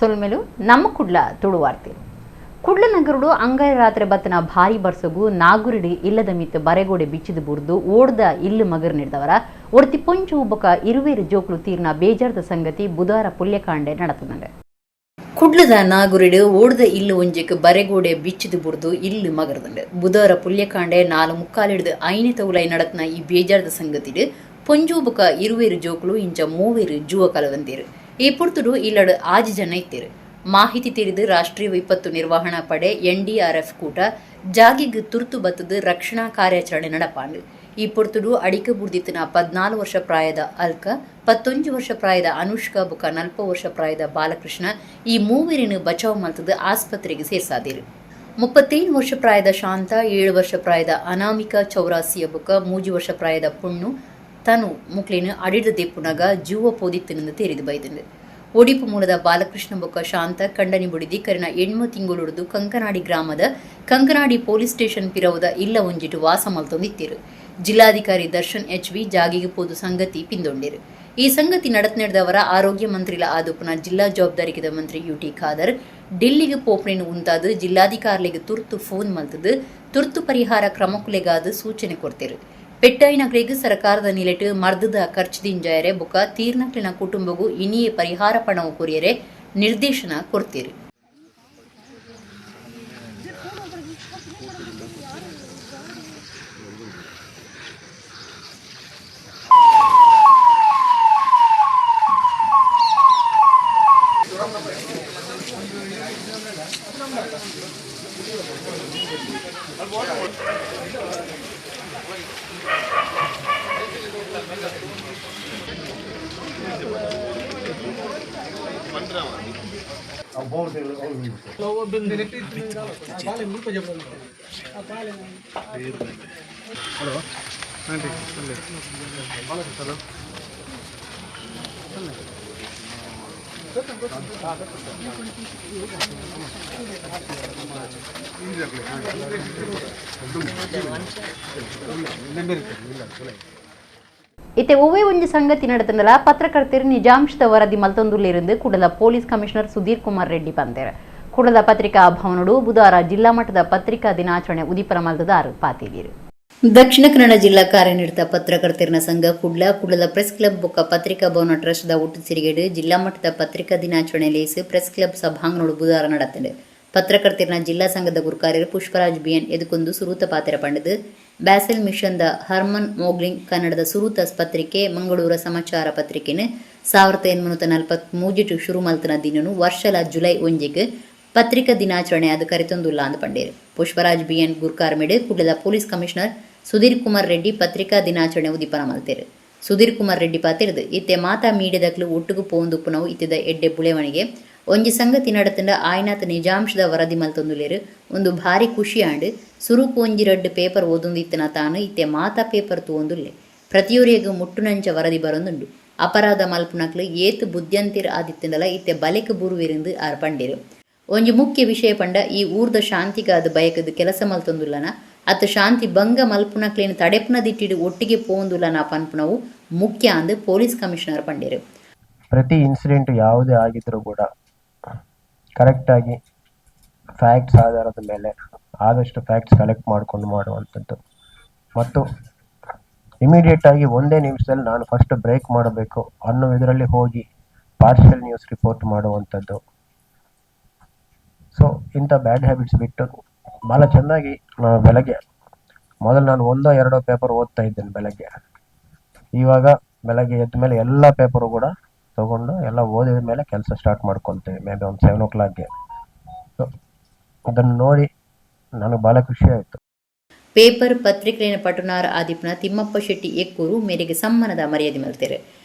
ಸೊಲ್ಮೆಲು ನಮ್ಮ ಕುಡ್ಲ ತುಳುವಾರ್ತೆ. ಕುಡ್ಲ ನಗರಡು ಅಂಗಾರ ರಾತ್ರಿ ಬತ್ತನ ಭಾರಿ ಬರ್ಸಗು ನಾಗುರಿಡಿ ಇಲ್ಲದ ಮಿತ್ತು ಬರೆಗೋಡೆ ಬಿಚ್ಚಿದು ಬುರ್ದು ಓಡ್ದ ಇಲ್ಲು ಮಗರ್ ನೀಡಿದವರ ಒಡ್ತಿ ಪೊಂಚು ಬೊಕ ಇರುವೇರು ಜೋಕ್ಲು ತೀರ್ನ ಬೇಜಾರದ ಸಂಗತಿ ಬುಧವಾರ ಪುಲ್ಯಕಾಂಡೆ நடத்துனாங்க. ಕುಡ್ಲದ ನಾಗುರಿಡು ಓಡ್ದ ಇಲ್ಲು ಒಂಜೆಕ್ ಬರೆಗೋಡೆ ಬಿಚ್ಚಿದು ಬುರ್ದು ಇಲ್ಲು ಮಗರ್ದಂಡು. ಬುಧವಾರ ಪುಲ್ಯಕಾಂಡೆ 4:45 ಹಿಡಿದು ಐನೇ ತೌಲೈ நடத்தின ಈ ಬೇಜಾರದ ಸಂಗತಿಡು ಪೊಂಜು ಬೊಕ ಇರುವೇರು ಜೋಕ್ಲು ಇಂಚ ಮೂವೇರು ಜೂವ ಕಲವಂದಿರು. ಈ ಪುರ್ತುಡು ಇಲ್ಲಡು ಆಜಿ ಜನ ಇತ್ತೀರು. ಮಾಹಿತಿ ತಿಳಿದು ರಾಷ್ಟ್ರೀಯ ವಿಪತ್ತು ನಿರ್ವಹಣಾ ಪಡೆ ಎನ್ಡಿಆರ್ಎಫ್ ಕೂಟ ಜಾಗಿಗ್ ತುರ್ತು ಬತ್ತದ ರಕ್ಷಣಾ ಕಾರ್ಯಾಚರಣೆ ನಡಪಾಂಡು. ಈ ಪೊರ್ತುಡು ಅಡಿಕೆ ಬುರ್ದಿತ್ತಿನ 14 ವರ್ಷ ಪ್ರಾಯದ ಅಲ್ಕ, 11 ವರ್ಷ ಪ್ರಾಯದ ಅನುಷ್ಕಾ ಬುಕ 40 ವರ್ಷ ಪ್ರಾಯದ ಬಾಲಕೃಷ್ಣ ಈ ಮೂವರಿನ ಬಚಾವ್ ಮಲ್ತದ ಆಸ್ಪತ್ರೆಗೆ ಸೇರ್ಸಾದಿರು. 37 ವರ್ಷ ಪ್ರಾಯದ ಶಾಂತ, 7 ವರ್ಷ ಪ್ರಾಯದ ಅನಾಮಿಕಾ ಚೌರಾಸಿಯ ಬುಕ 3 ವರ್ಷ ಪ್ರಾಯದ ಪುಣ್ಣು ತನು ಮುಕ್ಲಿನ ಅಡಿದ ದೆಪ್ಪುನಗ ಜೂವ ಪೋದಿತ್ತಿನಿಂದ ತೇರಿದು ಬೈದಂಡು. ಒಡಿಪು ಮೂಲದ ಬಾಲಕೃಷ್ಣ ಬೊಕ್ಕ ಶಾಂತ ಕಂಡನಿ ಬುಡಿದಿ ಕರಿನ 8 ತಿಂಗಳುಡ್ದು ಕಂಕನಾಡಿ ಗ್ರಾಮದ ಕಂಕನಾಡಿ ಪೊಲೀಸ್ ಸ್ಟೇಷನ್ ಪಿರವುದ ಇಲ್ಲ ಒಂಜಿಟು ವಾಸ ಮಲ್ತೊಂದಿತ್ತಿರು. ಜಿಲ್ಲಾಧಿಕಾರಿ ದರ್ಶನ್ ಎಚ್ ವಿ ಜಾಗಿಗೆ ಪೋದು ಸಂಗತಿ ಪಿಂದೊಂಡಿರು. ಈ ಸಂಗತಿ ನಡತ್ ನಡೆದವರ ಆರೋಗ್ಯ ಮಂತ್ರಿಲ ಆದುಪುನ ಜಿಲ್ಲಾ ಜವಾಬ್ದಾರಿಕಿದ ಮಂತ್ರಿ ಯುಟಿ ಖಾದರ್ ಡಿಲ್ಲಿಗೆ ಪೋಪಣಿನ ಉಂತಾದು ಜಿಲ್ಲಾಧಿಕಾರಿಗಳಿಗೆ ತುರ್ತು ಫೋನ್ ಮಲ್ತದು ತುರ್ತು ಪರಿಹಾರ ಕ್ರಮಕ್ಕುಲೆಗಾದ ಸೂಚನೆ ಕೊಡ್ತಿರು. ಪೆಟ್ಟಾಯಿನಕ್ಲೆಗ್ ಸರ್ಕಾರದ ನಿಲೆಟ್ ಮರ್ದದ ಖರ್ಚು ದಿಂಜಾಯರೆ ಬೊಕ ತೀರ್ನಕ್ಲಿನ ಕುಟುಂಬಗೂ ಇನಿಯೇ ಪರಿಹಾರ ಪಣವು ಕೊರಿಯರೆ ನಿರ್ದೇಶನ ಕೊಡ್ತೀರಿ. Hello hello. ಇತ್ತೆ ಒವ್ವೇ ಒಂಜಿ ಸಂಗತಿ ನಡೆತಂಡಲ ಪತ್ರಕರ್ತರು ನಿಜಾಂಶದ ವರದಿ ಮಲ್ತೊಂದುಲ್ಲಿருந்து ಕುಡಲ ಪೊಲೀಸ್ ಕಮಿಷನರ್ ಸುಧೀರ್ ಕುಮಾರ್ ರೆಡ್ಡಿ ಪಂದೇರ್. ಕುಡಲ ಪತ್ರಿಕಾ ಭವನಡು ಬುಧವಾರ ಜಿಲ್ಲಾ ಮಟ್ಟದ ಪತ್ರಿಕಾ ದಿನಾಚರಣೆ ಉದಿಪನ ಮಲ್ತದಾರು ಪಾತಿವೀರು. ದಕ್ಷಿಣ ಕನ್ನಡ ಜಿಲ್ಲಾ ಕಾರ್ಯನಿರತ ಪತ್ರಕರ್ತರನ ಸಂಘ ಕುಡ್ಲ, ಕುಡ್ಲದ ಪ್ರೆಸ್ ಕ್ಲಬ್ ಬೊಕ್ಕ ಪತ್ರಿಕಾ ಭವನ ಟ್ರಸ್ಟ್ the ಒಟ್ಟು ಸಿರಿಗೇಡು ಜಿಲ್ಲಾ ಮಟ್ಟದ ಪತ್ರಿಕಾ ದಿನಾಚರಣೆ ಲೇಸ್ ಪ್ರೆಸ್ ಕ್ಲಬ್ ಸಭಾಂಗಣೋಡು ಬುಧವಾರ ನಡತಂಡು. ಪತ್ರಕರ್ತರನ ಜಿಲ್ಲಾ ಸಂಘದ ಗುರುಕಾರ್ಯರು ಪುಷ್ಪರಾಜ್ ಬಿಎನ್ ಎದುಕೊಂದು ಸುರೂತ ಪಾತ್ರ ಪಂಡದು ಬ್ಯಾಸೆಲ್ ಮಿಷನ್ the Harman ಮೋಗ್ಲಿಂಗ್ ಕನ್ನಡದ ಸುರೂತ ಪತ್ರಿಕೆ ಮಂಗಳೂರ ಸಮಾಚಾರ ಪತ್ರಿಕೆನ 1843 ಶುರು ಮಲ್ತನ ದಿನನು ವರ್ಷಲ ಜುಲೈ 1ಕ್ಕೆ ಪತ್ರಿಕಾ ದಿನಾಚರಣೆ ಅದು ಕರೆತೊಂದುಲ್ಲ ಅಂದ್ ಪಂಡೇರು. ಪುಷ್ಪರಾಜ್ ಬಿಎನ್ ಗುರ್ಕಾರ್ಮೆಡ್ ಕುಡ್ಲದ ಪೊಲೀಸ್ ಕಮಿಷನರ್ ಸುಧೀರ್ ಕುಮಾರ್ ರೆಡ್ಡಿ ಪತ್ರಿಕಾ ದಿನಾಚರಣೆ ಉದಿಪನ ಮಲ್ತೇರು. ಸುಧೀರ್ ಕುಮಾರ್ ರೆಡ್ಡಿ ಪಾತಿರ್ದು ಇತ್ತೆ ಮಾತಾ ಮೀಡಿಯಾದಕ್ಲು ಒಟ್ಟುಗು ಪೋಂದುಪ್ಪುನವು ಇತ್ತಿದ ಎಡ್ಡೆ ಬುಳೆವಣಿಗೆ. ಒಂಜಿ ಸಂಗತಿ ನಡತಂಡ ಆಯ್ನಾತ್ ನಿಜಾಂಶದ ವರದಿ ಮಲ್ತೊಂದುಲೇರು. ಒಂದು ಭಾರಿ ಖುಷಿ ಆಂಡ್. ಸುರುಕು ಒಂಜಿ ರಡ್ಡ್ ಪೇಪರ್ ಓದೊಂದಿತ್ತನ ತಾನು ಇತ್ತೆ ಮಾತಾ ಪೇಪರ್ ತೂವೊಂದುಲ್ಲೆ. ಪ್ರತಿಯೊರಿಯಗ್ ಮುಟ್ಟುನಂಚ ವರದಿ ಬರೊಂದುಂಡು. ಅಪರಾಧ ಮಲ್ಪುನಕ್ಲು ಏತ್ ಬುದ್ಯಂತಿರ್ ಆದಿತ್ತಂಡಲ ಇತ್ತೆ ಬಲೆಕ್ ಬೂರುವೆರಿಂದು ಆರ್ ಪಂಡೇರು. ಒಂಜಿ ಮುಖ್ಯ ವಿಷಯ ಪಂಡ ಈ ಊರ್ದ ಶಾಂತಿಗಾದ ಬಯಕದ ಕೆಲಸ ಮಲ್ತೊಂದುಲ್ಲನ ಅತ್ತ ಶಾಂತಿ ಭಂಗ ಮಲ್ಪುನಕ್ಲೇನ್ ತಡೆಪುನ ದಿಟ್ಟಿಡು ಒಟ್ಟಿಗೆ ಪೋಂದುಲ್ಲನ ಪನ್ಪುನವು ಮುಖ್ಯ ಅಂದ್ ಪೊಲೀಸ್ ಕಮಿಷನರ್ ಪಂಡೇರು. ಪ್ರತಿ ಇನ್ಸಿಡೆಂಟ್ ಯಾವುದೇ ಆಗಿದ್ರೂ ಕೂಡ ಕರೆಕ್ಟಾಗಿ ಫ್ಯಾಕ್ಟ್ಸ್ ಆಧಾರದ ಮೇಲೆ ಆದಷ್ಟು ಫ್ಯಾಕ್ಟ್ಸ್ ಕಲೆಕ್ಟ್ ಮಾಡಿಕೊಂಡು ಮಾಡುವಂಥದ್ದು ಮತ್ತು ಇಮಿಡಿಯೇಟ್ ಆಗಿ ಒಂದೇ ನಿಮಿಷದಲ್ಲಿ ನಾನು ಫಸ್ಟ್ ಬ್ರೇಕ್ ಮಾಡಬೇಕು ಅನ್ನೋ ಇದರಲ್ಲಿ ಹೋಗಿ ಪಾರ್ಷಿಯಲ್ ನ್ಯೂಸ್ ರಿಪೋರ್ಟ್ ಮಾಡುವಂಥದ್ದು. ಸೊ ಇಂಥ ಬ್ಯಾಡ್ ಹ್ಯಾಬಿಟ್ಸ್ ಬಿಟ್ಟು ಭಾಳ ಚೆನ್ನಾಗಿ ನಾನು ಬೆಳಗ್ಗೆ, ಮೊದಲು ನಾನು ಒಂದೋ ಎರಡೋ ಪೇಪರ್ ಓದ್ತಾ ಇದ್ದೇನೆ ಬೆಳಗ್ಗೆ. ಇವಾಗ ಬೆಳಗ್ಗೆ ಎದ್ದ ಮೇಲೆ ಎಲ್ಲ ಪೇಪರು ಕೂಡ ತಗೊಂಡು ಎಲ್ಲ ಓದಿದ ಮೇಲೆ ಕೆಲಸ ಸ್ಟಾರ್ಟ್ ಮಾಡ್ಕೊಳ್ತೇವೆ, ಮೇ ಬಿ ಒಂದು 7 ಓ ಕ್ಲಾಕ್ಗೆ. ಸೊ ಅದನ್ನು ನೋಡಿ ನನಗೆ ಭಾಳ ಖುಷಿ ಆಯಿತು. ಪೇಪರ್ ಪತ್ರಿಕೆಯ ಪಟುನಾರ್ ಆದಿಪ್ನ ತಿಮ್ಮಪ್ಪ ಶೆಟ್ಟಿ ಎಕ್ಕೂರು ಮೇರೆಗೆ ಸಮ್ಮಾನದ ಮರ್ಯಾದೆ ಮಲ್ತೇರು.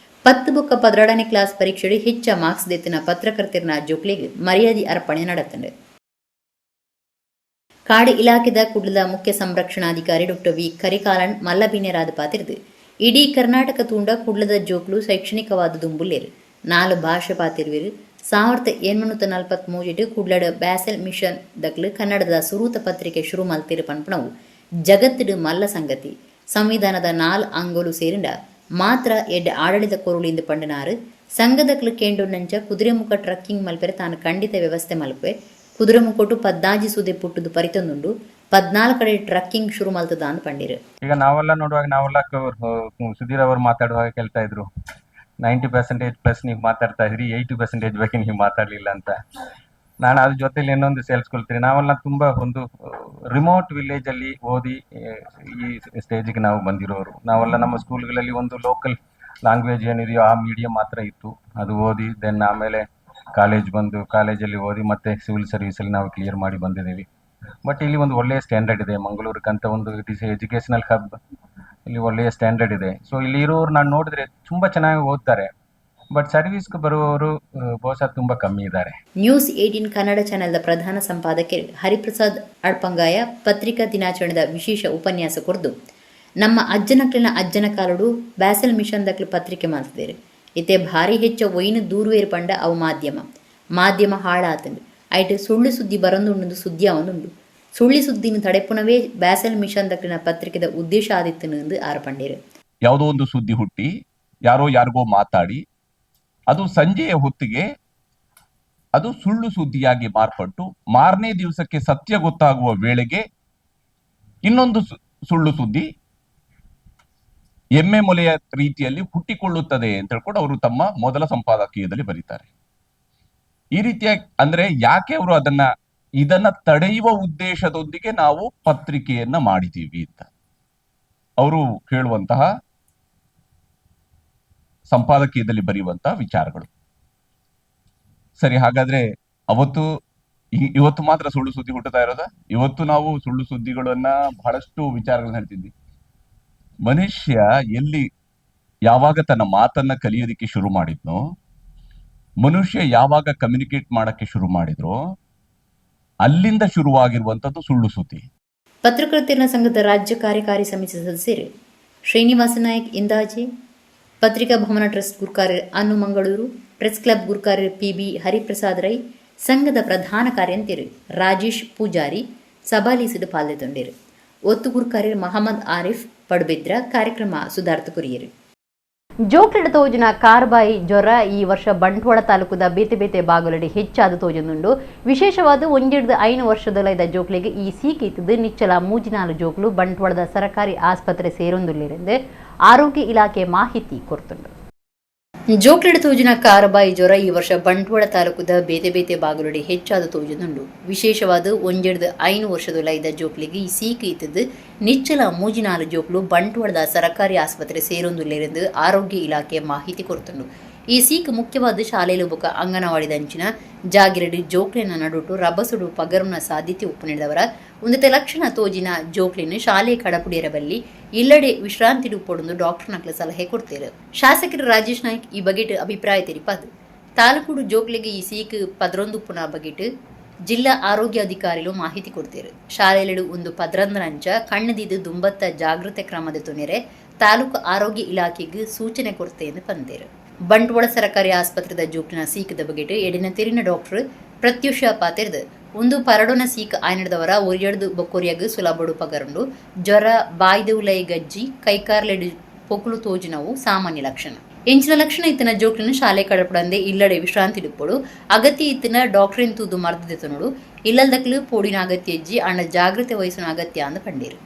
10 ಬೊಕ್ಕ 12ನೇ ಕ್ಲಾಸ್ ಪರೀಕ್ಷೆಡು ಹೆಚ್ಚ ಮಾರ್ಕ್ಸ್ ದೆತ್ತಿನ ಪತ್ರಕರ್ತರನ ಜೋಕ್ಲೆಗ್ ಮರ್ಯಾದೆ ಅರ್ಪಣೆ ನಡತಂಡು. ಕಾಡು ಇಲಾಖೆದ ಕುಡ್ಲದ ಮುಖ್ಯ ಸಂರಕ್ಷಣಾಧಿಕಾರಿ ಡಾಕ್ಟರ್ ವಿ ಕರಿಕಾಲನ್ ಮಲ್ಲಬಿನ್ಯರಾದ ಪಾತಿರ್ದು ಇಡೀ ಕರ್ನಾಟಕ ತೂಂಡ ಕುಡ್ಲದ ಜೋಕ್ಲು ಶೈಕ್ಷಣಿಕವಾದ ದುಂಬುಲ್ಲೇರು, ನಾಲು ಭಾಷೆ ಪಾತಿರ್ವಿರು. 1843ಟ್ ಕುಡ್ಲಡ್ ಬ್ಯಾಸೆಲ್ ಮಿಷನ್ ದಕ್ಲು ಕನ್ನಡದ ಸುರೂತ ಪತ್ರಿಕೆ ಶುರು ಮಲ್ತಿರು ಪನ್ಪುನವು ಜಗತ್ತಿಡು ಮಲ್ಲ ಸಂಗತಿ. ಸಂವಿಧಾನದ ನಾಲ್ ಅಂಗೋಲು ಸೇರಿಂಡ ಮಾತ್ರ ಎಡ್ಡೆ ಆಡಳಿತ ಕೊರುಳಿಂದ ಪಂಡನಾರು. ಸಂಘದಕ್ಲು ಕೇಂಡೊನ್ನಂಚ ಕುದುರೆಮುಖ ಟ್ರಕ್ಕಿಂಗ್ ಮಲ್ಪೆರೆ ತಾನು ಖಂಡಿತ ವ್ಯವಸ್ಥೆ ಮಲ್ಪೆ. ಕುದುರೆಮುಖೊಟು 14 ಸುದೆ ಪುಟ್ಟುದು ಪರಿತೊಂದುಂಡು. 14 ಕಡೆ ಟ್ರಕ್ಕಿಂಗ್ ಶುರು ಮಲ್ತದ ಅಂದ್ ಪಂಡಿರು. ಈಗ ನಾವೆಲ್ಲ ನೋಡುವಾಗ ನಾವೆಲ್ಲ ಸುಧೀರ್ ಅವರು ಮಾತಾಡುವಾಗ ಕೇಳ್ತಾ ಇದ್ರು 90% ಪ್ಲಸ್ ನೀವು ಮಾತಾಡ್ತಾ ಇದ್ರಿ, 80% ಬಗ್ಗೆ ನೀವು ಮಾತಾಡಲಿಲ್ಲ ಅಂತ. ನಾನು ಅದ್ರ ಜೊತೆಲಿ ಇನ್ನೊಂದು ಸೇರಿಸ್ಕೊಳ್ತೀನಿ, ನಾವೆಲ್ಲ ತುಂಬ ಒಂದು ರಿಮೋಟ್ ವಿಲೇಜಲ್ಲಿ ಓದಿ ಈ ಸ್ಟೇಜಿಗೆ ನಾವು ಬಂದಿರೋರು. ನಾವೆಲ್ಲ ನಮ್ಮ ಸ್ಕೂಲ್ಗಳಲ್ಲಿ ಒಂದು ಲೋಕಲ್ ಲ್ಯಾಂಗ್ವೇಜ್ ಏನಿದೆಯೋ ಆ ಮೀಡಿಯಂ ಮಾತ್ರ ಇತ್ತು, ಅದು ಓದಿ then ಆಮೇಲೆ ಕಾಲೇಜ್ ಬಂದು ಕಾಲೇಜಲ್ಲಿ ಓದಿ ಮತ್ತೆ ಸಿವಿಲ್ ಸರ್ವೀಸಲ್ಲಿ ನಾವು ಕ್ಲಿಯರ್ ಮಾಡಿ ಬಂದಿದ್ದೀವಿ. ಬಟ್ ಇಲ್ಲಿ ಒಂದು ಒಳ್ಳೆಯ ಸ್ಟ್ಯಾಂಡರ್ಡ್ ಇದೆ, ಮಂಗಳೂರಿಗಂತ ಒಂದು it is educational hub, ಇಲ್ಲಿ ಒಳ್ಳೆಯ ಸ್ಟ್ಯಾಂಡರ್ಡ್ ಇದೆ. ಸೊ ಇಲ್ಲಿ ಇರೋರು ನಾನು ನೋಡಿದ್ರೆ ತುಂಬ ಚೆನ್ನಾಗಿ ಓದ್ತಾರೆ, ಬಟ್ ಸರ್ವಿಸ್ಗೆ ಬರುವವರು ಬಹುಶಃ ತುಂಬ ಕಮ್ಮಿ ಇದ್ದಾರೆ. ನ್ಯೂಸ್ 18 ಕನ್ನಡ ಚಾನೆಲ್ದ ಪ್ರಧಾನ ಸಂಪಾದಕರು ಹರಿಪ್ರಸಾದ್ ಅಡ್ಪಂಗಾಯ ಪತ್ರಿಕಾ ದಿನಾಚರಣೆದ ವಿಶೇಷ ಉಪನ್ಯಾಸ ಕೊರ್ದು ನಮ್ಮ ಅಜ್ಜನಕ್ಲಿನ ಅಜ್ಜನ ಕಾಲಡು ಬ್ಯಾಸೆಲ್ ಮಿಷನ್ ದಕ್ಲು ಪತ್ರಿಕೆ ಮಾಡ್ತಿದ್ದಾರೆ. ಇತ್ತೆ ಭಾರಿ ಹೆಚ್ಚ ಒಯ್ನು ದೂರುವೇರು ಪಂಡ ಅವು ಮಾಧ್ಯಮ ಮಾಧ್ಯಮ ಹಾಳಾತಂಡು ಐಟ್ ಸುಳ್ಳು ಸುದ್ದಿ ಬರಂದುಂಡು ಸುದ್ದಿ ಅವನುಂಡು. ಸುಳ್ಳಿ ಸುದ್ದಿನ ತಡೆಪುನವೇ ಬ್ಯಾಸೆಲ್ ಮಿಷನ್ ದಕ್ಲಿನ ಪತ್ರಿಕೆದ ಉದ್ದೇಶ ಆದಿತ್ತನು ಆರು ಪಂಡೇರು. ಯಾವುದೋ ಒಂದು ಸುದ್ದಿ ಹುಟ್ಟಿ ಯಾರೋ ಯಾರಿಗೋ ಮಾತಾಡಿ ಅದು ಸಂಜೆಯ ಹೊತ್ತಿಗೆ ಅದು ಸುಳ್ಳು ಸುದ್ದಿಯಾಗಿ ಮಾರ್ಪಟ್ಟು ಮಾರನೇ ದಿವಸಕ್ಕೆ ಸತ್ಯ ಗೊತ್ತಾಗುವ ವೇಳೆಗೆ ಇನ್ನೊಂದು ಸುಳ್ಳು ಸುದ್ದಿ ಎಮ್ಮೆ ಮೊಲೆಯ ರೀತಿಯಲ್ಲಿ ಹುಟ್ಟಿಕೊಳ್ಳುತ್ತದೆ ಅಂತ ಹೇಳ್ಕೊಂಡು ಅವರು ತಮ್ಮ ಮೊದಲ ಸಂಪಾದಕೀಯದಲ್ಲಿ ಬರೀತಾರೆ. ಈ ರೀತಿಯಾಗಿ ಅಂದ್ರೆ ಯಾಕೆ ಅವರು ಇದನ್ನ ತಡೆಯುವ ಉದ್ದೇಶದೊಂದಿಗೆ ನಾವು ಪತ್ರಿಕೆಯನ್ನ ಮಾಡಿದ್ದೀವಿ ಅಂತ ಅವರು ಹೇಳುವಂತಹ ಸಂಪಾದಕೀಯದಲ್ಲಿ ಬರೆಯುವಂತಹ ವಿಚಾರಗಳು. ಸರಿ, ಹಾಗಾದ್ರೆ ಅವತ್ತು ಇವತ್ತು ಮಾತ್ರ ಸುಳ್ಳು ಸುದ್ದಿ ಹುಟ್ಟುತ್ತಾ ಇರೋದಾ? ಇವತ್ತು ನಾವು ಸುಳ್ಳು ಸುದ್ದಿಗಳನ್ನ ಬಹಳಷ್ಟು ವಿಚಾರಗಳನ್ನ ಹೇಳ್ತಿದ್ವಿ. ಮನುಷ್ಯ ಎಲ್ಲಿ ಯಾವಾಗ ತನ್ನ ಮಾತನ್ನ ಕಲಿಯೋದಿಕ್ಕೆ ಶುರು ಮಾಡಿದ್ನೋ, ಮನುಷ್ಯ ಯಾವಾಗ ಕಮ್ಯುನಿಕೇಟ್ ಮಾಡಕ್ಕೆ ಶುರು ಮಾಡಿದ್ರೋ ಅಲ್ಲಿಂದ ಶುರುವಾಗಿರುವಂತದ್ದು ಸುಳ್ಳು ಸುದ್ದಿ. ಪತ್ರಕರ್ತರ ಸಂಘದ ರಾಜ್ಯ ಕಾರ್ಯಕಾರಿ ಸಮಿತಿ ಸದಸ್ಯರು ಶ್ರೀನಿವಾಸ ನಾಯಕ್ ಇಂದಾಜೆ, ಪತ್ರಿಕಾ ಭವನ ಟ್ರಸ್ಟ್ ಗುರುಕಾರ್ಯರ್ ಅನು ಮಂಗಳೂರು, ಪ್ರೆಸ್ ಕ್ಲಬ್ ಗುರುಕಾರ್ಯರ್ ಪಿ.ಬಿ. ಹರಿಪ್ರಸಾದ್ ರೈ, ಸಂಘದ ಪ್ರಧಾನ ಕಾರ್ಯಂತಿರು ರಾಜೇಶ್ ಪೂಜಾರಿ ಸಭಾಲೀಸಿಡು ಪಾಲ್ಗೊಂಡಿರು. ಒತ್ತು ಗುರುಕಾರ್ಯರ್ ಮಹಮ್ಮದ್ ಆರಿಫ್ ಪಡುಬಿದ್ರ ಕಾರ್ಯಕ್ರಮ ಸುಧಾರ್ಥ ಕುರಿಯರು. ಜೋಕ್ಲೆಡ ತೋಜಿನ ಕಾರ್ಬಾಯಿ ಜ್ವರ ಈ ವರ್ಷ ಬಂಟ್ವಾಳ ತಾಲೂಕುದ ಬೇತೆ ಬೇತೆ ಬಾಗುಲಡಿ ಹೆಚ್ಚಾದ ತೋಜೊಂದುಂಡು. ವಿಶೇಷವಾದ 1-5 ವರ್ಷದೊಲೈದ ಜೋಕ್ಲೆಗೆ ಈ ಸೀಕಿತ್ತದು ನಿಚ್ಚಲ 3-4 ಜೋಕ್ಲು ಬಂಟ್ವಾಳದ ಸರಕಾರಿ ಆಸ್ಪತ್ರೆ ಸೇರೊಂದುಲ್ಲಿರೆಂದು ಆರೋಗ್ಯ ಇಲಾಖೆ ಮಾಹಿತಿ ಕೊಡ್ತುಂಡು. ಜೋಕ್ಲೆಡ ತೋಜಿನ ಕಾರಬಾಯಿ ಜ್ವರ ಈ ವರ್ಷ ಬಂಟ್ವಾಳ ತಾಲೂಕುದ ಬೇತೆ ಬೇತೆ ಬಾಗುಲಡಿ ಹೆಚ್ಚಾದ ತೋಜೊಂದುಂಡು. ವಿಶೇಷವಾದ 1-5 ವರ್ಷದೊಲೈದ ಜೋಕ್ಲಿಗೆ ಈ ಸೀಕು ಇತ್ತದು ನಿಚ್ಚಲ 3-4 ಜೋಕ್ಲು ಬಂಟ್ವಾಳದ ಸರಕಾರಿ ಆಸ್ಪತ್ರೆ ಸೇರೊಂದುಲ್ಲಿರೆಂದು ಆರೋಗ್ಯ ಇಲಾಖೆ ಮಾಹಿತಿ ಕೊಡ್ತುಂಡು. ಈ ಸೀಕು ಮುಖ್ಯವಾದ ಶಾಲೆಲು ಬೊಕ ಅಂಗನವಾಡಿದಂಚಿನ ಜಾಗಿರಡಿ ಜೋಕ್ಲಿನ ನಡುಟು ರಭಸುಡು ಪಗರುನ ಸಾಧ್ಯತೆ ಉಪ್ಪು ನೀಡಿದವರ ಒಂದತೆ ಲಕ್ಷಣ ತೋಜಿನ ಜೋಕ್ಲಿನ ಶಾಲೆ ಕಡಪುಡಿಯರಬಲ್ಲಿ ಇಲ್ಲಡೆ ವಿಶ್ರಾಂತಿ ಪೊಡೊಂದು ಡಾಕ್ಟರ್ ನಕ್ಲ ಸಲಹೆ ಕೊಡ್ತೇರು. ಶಾಸಕರು ರಾಜೇಶ್ ನಾಯ್ಕ್ ಈ ಬಗೆಟ್ ಅಭಿಪ್ರಾಯ ತೆರಿಪಾದು ತಾಲೂಕುಡು ಜೋಕ್ಲಿಗೆ ಈ ಸೀಕು ಪದ್ರೊಂದುಪ್ಪುನ ಬಗೆಟ್ ಜಿಲ್ಲಾ ಆರೋಗ್ಯ ಅಧಿಕಾರಿಗಳು ಮಾಹಿತಿ ಕೊಡ್ತೇರು. ಶಾಲೆಗಳು ಒಂದು ಪದ್ರಂದರಂಚ ಕಣ್ಣದಿದ್ದು ದುಂಬತ್ತ ಜಾಗೃತೆ ಕ್ರಮದ ತುನೆರೆ ತಾಲೂಕು ಆರೋಗ್ಯ ಇಲಾಖೆಗೆ ಸೂಚನೆ ಕೊಡ್ತೆ ಎಂದು ಪಂದೇರು. ಬಂಟ್ವಾಳ ಸರಕಾರಿ ಆಸ್ಪತ್ರೆದ ಜೋಕ್ಲಿನ ಸೀಕದ ಬಗೆಟ್ ಎಡಿನ ತೆರಿನ ಡಾಕ್ಟರ್ ಪ್ರತ್ಯುಷ ಪಾತೆರ್ದು ಒಂದು ಪರಡೋನ ಸೀಕ್ ಆಯ್ನದವರ ಒರಿಯಡ್ದು ಬೊಕ್ಕೊರಿಯಾಗ ಸುಲಭಡು ಪಗರುಂಡು. ಜ್ವರ, ಬಾಯ್ದ ಉಲೈ ಗಜ್ಜಿ, ಕೈಕಾರ್ಲೆಡು ಪೊಕುಲು ತೋಜಿನವು ಸಾಮಾನ್ಯ ಲಕ್ಷಣ. ಎಂಚಿನ ಲಕ್ಷಣ ಇತ್ತಿನ ಜೋಕ್ಲಿನ ಶಾಲೆ ಕಡಪಡಂದೆ ಇಲ್ಲಡೆ ವಿಶ್ರಾಂತಿ ಡುಪ್ಪೊಡು. ಅಗತ್ಯ ಇತ್ತಿನ ಡಾಕ್ಟರಿನ್ ತೂದು ಮರ್ದೆತನೋಡು. ಇಲ್ಲಲ್ದಕ್ಲು ಪೋಡಿನ ಅಗತ್ಯ ಹೆಜ್ಜಿ ಅಣ್ಣ ಜಾಗೃತೆ ವಹಿಸುವ ಅಗತ್ಯ ಅಂದು ಪಂಡೀರು.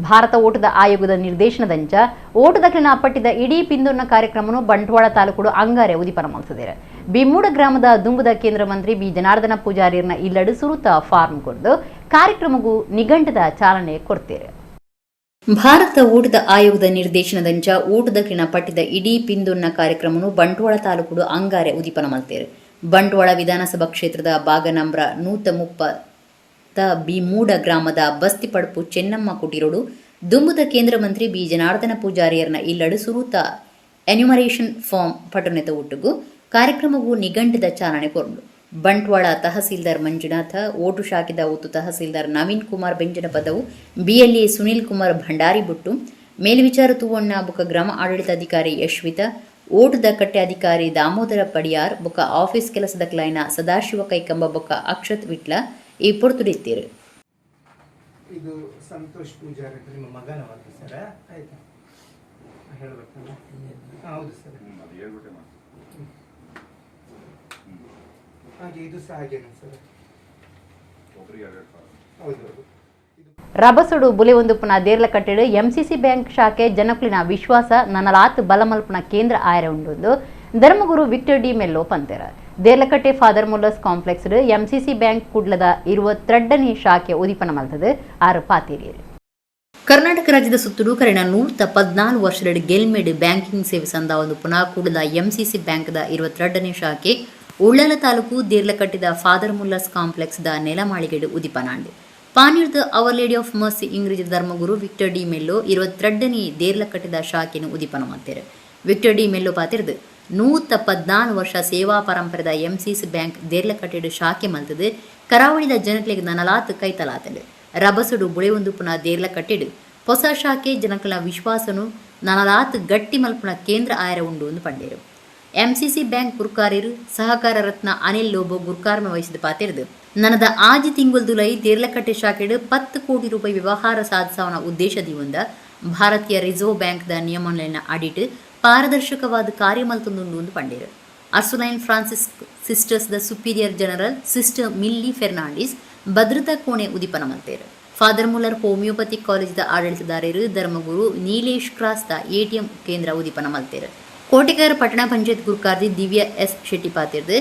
ಭಾರತ ಓಟದ ಆಯೋಗದ ನಿರ್ದೇಶನದಂಚ ಓಟದಕ್ಲಿನ ಅಪ್ಪಟ್ಟಿದ ಇಡೀ ಪಿಂದೊನ್ನ ಕಾರ್ಯಕ್ರಮವನ್ನು ಬಂಟ್ವಾಳ ತಾಲೂಕುಡು ಅಂಗಾರೆ ಉದಿಪನ ಮಾಡಿಸಿದ್ದಾರೆ. ಬಿಮ್ಮೂಡ ಗ್ರಾಮದ ದುಂಬುದ ಕೇಂದ್ರ ಮಂತ್ರಿ ಬಿ ಜನಾರ್ದನ ಪೂಜಾರಿಯರ್ನ ಇಲ್ಲಡು ಸುರುತ ಫಾರ್ಮ್ ಕೊಡ್ದು ಕಾರ್ಯಕ್ರಮಗೂ ನಿಘಂಟದ ಚಾಲನೆ ಕೊಡ್ತೇವೆ. ಭಾರತ ಓಟದ ಆಯೋಗದ ನಿರ್ದೇಶನದಂಚ ಓಟದಕ್ಲಿನ ಪಟ್ಟಿದ ಇಡೀ ಪಿಂದೊನ್ನ ಕಾರ್ಯಕ್ರಮವನ್ನು ಬಂಟ್ವಾಳ ತಾಲೂಕುಡು ಅಂಗಾರೆ ಉದಿಪನ ಮಲ್ತೇರು. ಬಂಟ್ವಾಳ ವಿಧಾನಸಭಾ ಕ್ಷೇತ್ರದ ಭಾಗ ನಂಬ್ರ 130 ಬಿಮೂಡ ಗ್ರಾಮದ ಬಸ್ತಿ ಪಡಪು ಚೆನ್ನಮ್ಮ ಕುಟೀರೋಡು ದುಂಬುದ ಕೇಂದ್ರ ಮಂತ್ರಿ ಬಿ ಜನಾರ್ದನ ಪೂಜಾರಿಯರ್ನ ಇಲ್ಲಡು ಸುರೂತ ಎನ್ಯುಮರೇಷನ್ ಫಾರ್ಮ್ ಪಟ್ಟಣದ ಒಟ್ಟುಗು ಕಾರ್ಯಕ್ರಮವು ನಿಘಂಟದ ಚಾಲನೆ ಕೊರಡು. ಬಂಟ್ವಾಳ ತಹಸೀಲ್ದಾರ್ ಮಂಜುನಾಥ, ಓಟು ಶಾಖೆದ ಒತ್ತು ತಹಸೀಲ್ದಾರ್ ನವೀನ್ ಕುಮಾರ್ ಬೆಂಜನಪದವು, ಬಿಎಲ್ಎ ಸುನೀಲ್ ಕುಮಾರ್ ಭಂಡಾರಿ ಬುಟ್ಟು, ಮೇಲ್ವಿಚಾರ ತೂವಣ್ಣ ಬುಕ ಗ್ರಾಮ ಆಡಳಿತಾಧಿಕಾರಿ ಯಶ್ವಿತಾ, ಓಟದ ಕಟ್ಟೆ ಅಧಿಕಾರಿ ದಾಮೋದರ ಪಡಿಯಾರ್ ಬೊಕ ಆಫೀಸ್ ಕೆಲಸದ ಕ್ಲೈನ ಸದಾಶಿವ ಕೈಕಂಬ ಬೊಕ ಅಕ್ಷತ್ ವಿಟ್ಲ ಈ ಪೊರ್ತುಡಿತ್ತೀರು. ಇದು ಸಂತೋಷ್ ಪೂಜಾರಿ ನಿಮ್ಮ ಮಗನವಲ್ಲ ಸರ್? ಆಯ್ತಾ? ಹೇಳಬೇಕಲ್ಲ? ಹೌದು ಸರ್. ಹಾಗೆ ಇದು ಸಹ ಹಾಗೇನಾ ಸರ್? ಹೌದು ಹೌದು. ರಬಸುಡು ಬುಲೆವೊಂದುಪ್ಪುನ ದೇರ್ಲಕಟ್ಟೆಡು ಎಂಸಿಸಿ ಬ್ಯಾಂಕ್ ಶಾಖೆ ಜನಕುಲಿನ ವಿಶ್ವಾಸ ನನಲಾತ್ ಬಲಮಲ್ಪುನ ಕೇಂದ್ರ ಆಯರ ಉಂಡು ಧರ್ಮಗುರು ವಿಕ್ಟರ್ ಡಿ ಮೆಲ್ಲೋ ಪಂತೆರ. Derlakatte father Muller's complex MCC bank ಕುಡ್ಲದ 22ನೇ ಶಾಖೆ ಉದಿಪನ ಮಲ್ತದು ಆರು ಪಾತೇರಿಯರು. ಕರ್ನಾಟಕ ರಾಜ್ಯದ ಸುತ್ತಲೂ ಕರೆನ 114 ವರ್ಷದ ಗೆಲ್ಮೆಡ್ ಬ್ಯಾಂಕಿಂಗ್ ಸೇವೆ ಸಂದಾವೊಂದು ಪುನಃ ಕೂಡಲ ಎಂಸಿಸಿ ಬ್ಯಾಂಕ್ದ 22ನೇ ಶಾಖೆ ಉಳ್ಳಾಲ ತಾಲೂಕು ದೇರ್ಲಕಟ್ಟಿದ father Muller's complex the ನೆಲಮಾಳಿಗೆಡು ಉದಿಪನಾಂಡ್. ಪಾನೀರ್ದ hour lady of mercy English ಧರ್ಮಗುರು ವಿಕ್ಟರ್ ಡಿ ಮೆಲ್ಲೋ 22ನೇ ದೇರ್ಲಕಟ್ಟಿದ ಶಾಖೆಯನ್ನು ಉದಿಪನ ಮಾಡ್ತಾರೆ. ವಿಕ್ಟರ್ ಡಿ ಮೆಲ್ಲೋ ಪಾತಿರ್ದು 114 ವರ್ಷ ಸೇವಾ ಪರಂಪರೆದ ಎಂಸಿಸಿ ಬ್ಯಾಂಕ್ ದೇರ್ಲಕಟ್ಟೆಡು ಶಾಖೆ ಮಲ್ತದು ಕರಾವಳಿದ ಜನಕ್ಲೆಗ್ ನನಲಾತ್ ಕೈತಲಾತಂಡು. ರಬಸುಡು ಬುಳೆವೊಂದುಪ್ಪುನ ದೇರ್ಲಕಟ್ಟೆಡು ಹೊಸ ಶಾಖೆ ಜನಕಲ ವಿಶ್ವಾಸನು ನನಲಾತ್ ಗಟ್ಟಿ ಮಲ್ಪುನ ಕೇಂದ್ರ ಆಯರ ಉಂಡು ಎಂದು ಪಂಡೇರು. ಎಂಸಿಸಿ ಬ್ಯಾಂಕ್ ಗುರ್ಕಾರ್ಯರು ಸಹಕಾರ ರತ್ನ ಅನಿಲ್ ಲೋಬೋ ಗುರ್ಕಾರ್ಮೆ ವಹಿಸಿದ ಪಾತಿರ್ದು ನನದ ಆಜಿ ತಿಂಗುಲ್ದುಲೈ ದೇರ್ಲಕಟ್ಟೆ ಶಾಖೆಡು 10 ಕೋಟಿ ರೂಪಾಯಿ ವ್ಯವಹಾರ ಸಾಧಿಸವನ ಉದ್ದೇಶ ದಿವಂದ ಭಾರತೀಯ ರಿಸರ್ವ್ ಬ್ಯಾಂಕ್ದ ನಿಯಮನ ಅಡಿಟ್ ಪಾರದರ್ಶಕವಾದ ಕಾರ್ಯಮಲ್ತೊಂದುಂಡು ಎಂದು ಪಂಡೇರು. ಅರ್ಸುಲೈನ್ Francis sisters the superior general sister Milly Fernandes ಭದ್ರತಾ ಕೋಣೆ ಉದಿಪನ ಮಲ್ತೇರು. Father Muller homeopathic ಕಾಲೇಜ್ದ ಆಡಳಿತದಾರರು ಧರ್ಮಗುರು ನೀಲೇಶ್ ಕ್ರಾಸ್ತ ಎಟಿಎಂ ಕೇಂದ್ರ ಉದಿಪನ ಮಲ್ತೇರು. ಕೋಟೆಗಾರ ಪಟ್ಟಣ ಪಂಚಾಯತ್ ಗುರುಕಾರ್ದಿ ದಿವ್ಯಾ ಎಸ್ ಶೆಟ್ಟಿ ಪಾತಿರ್ದು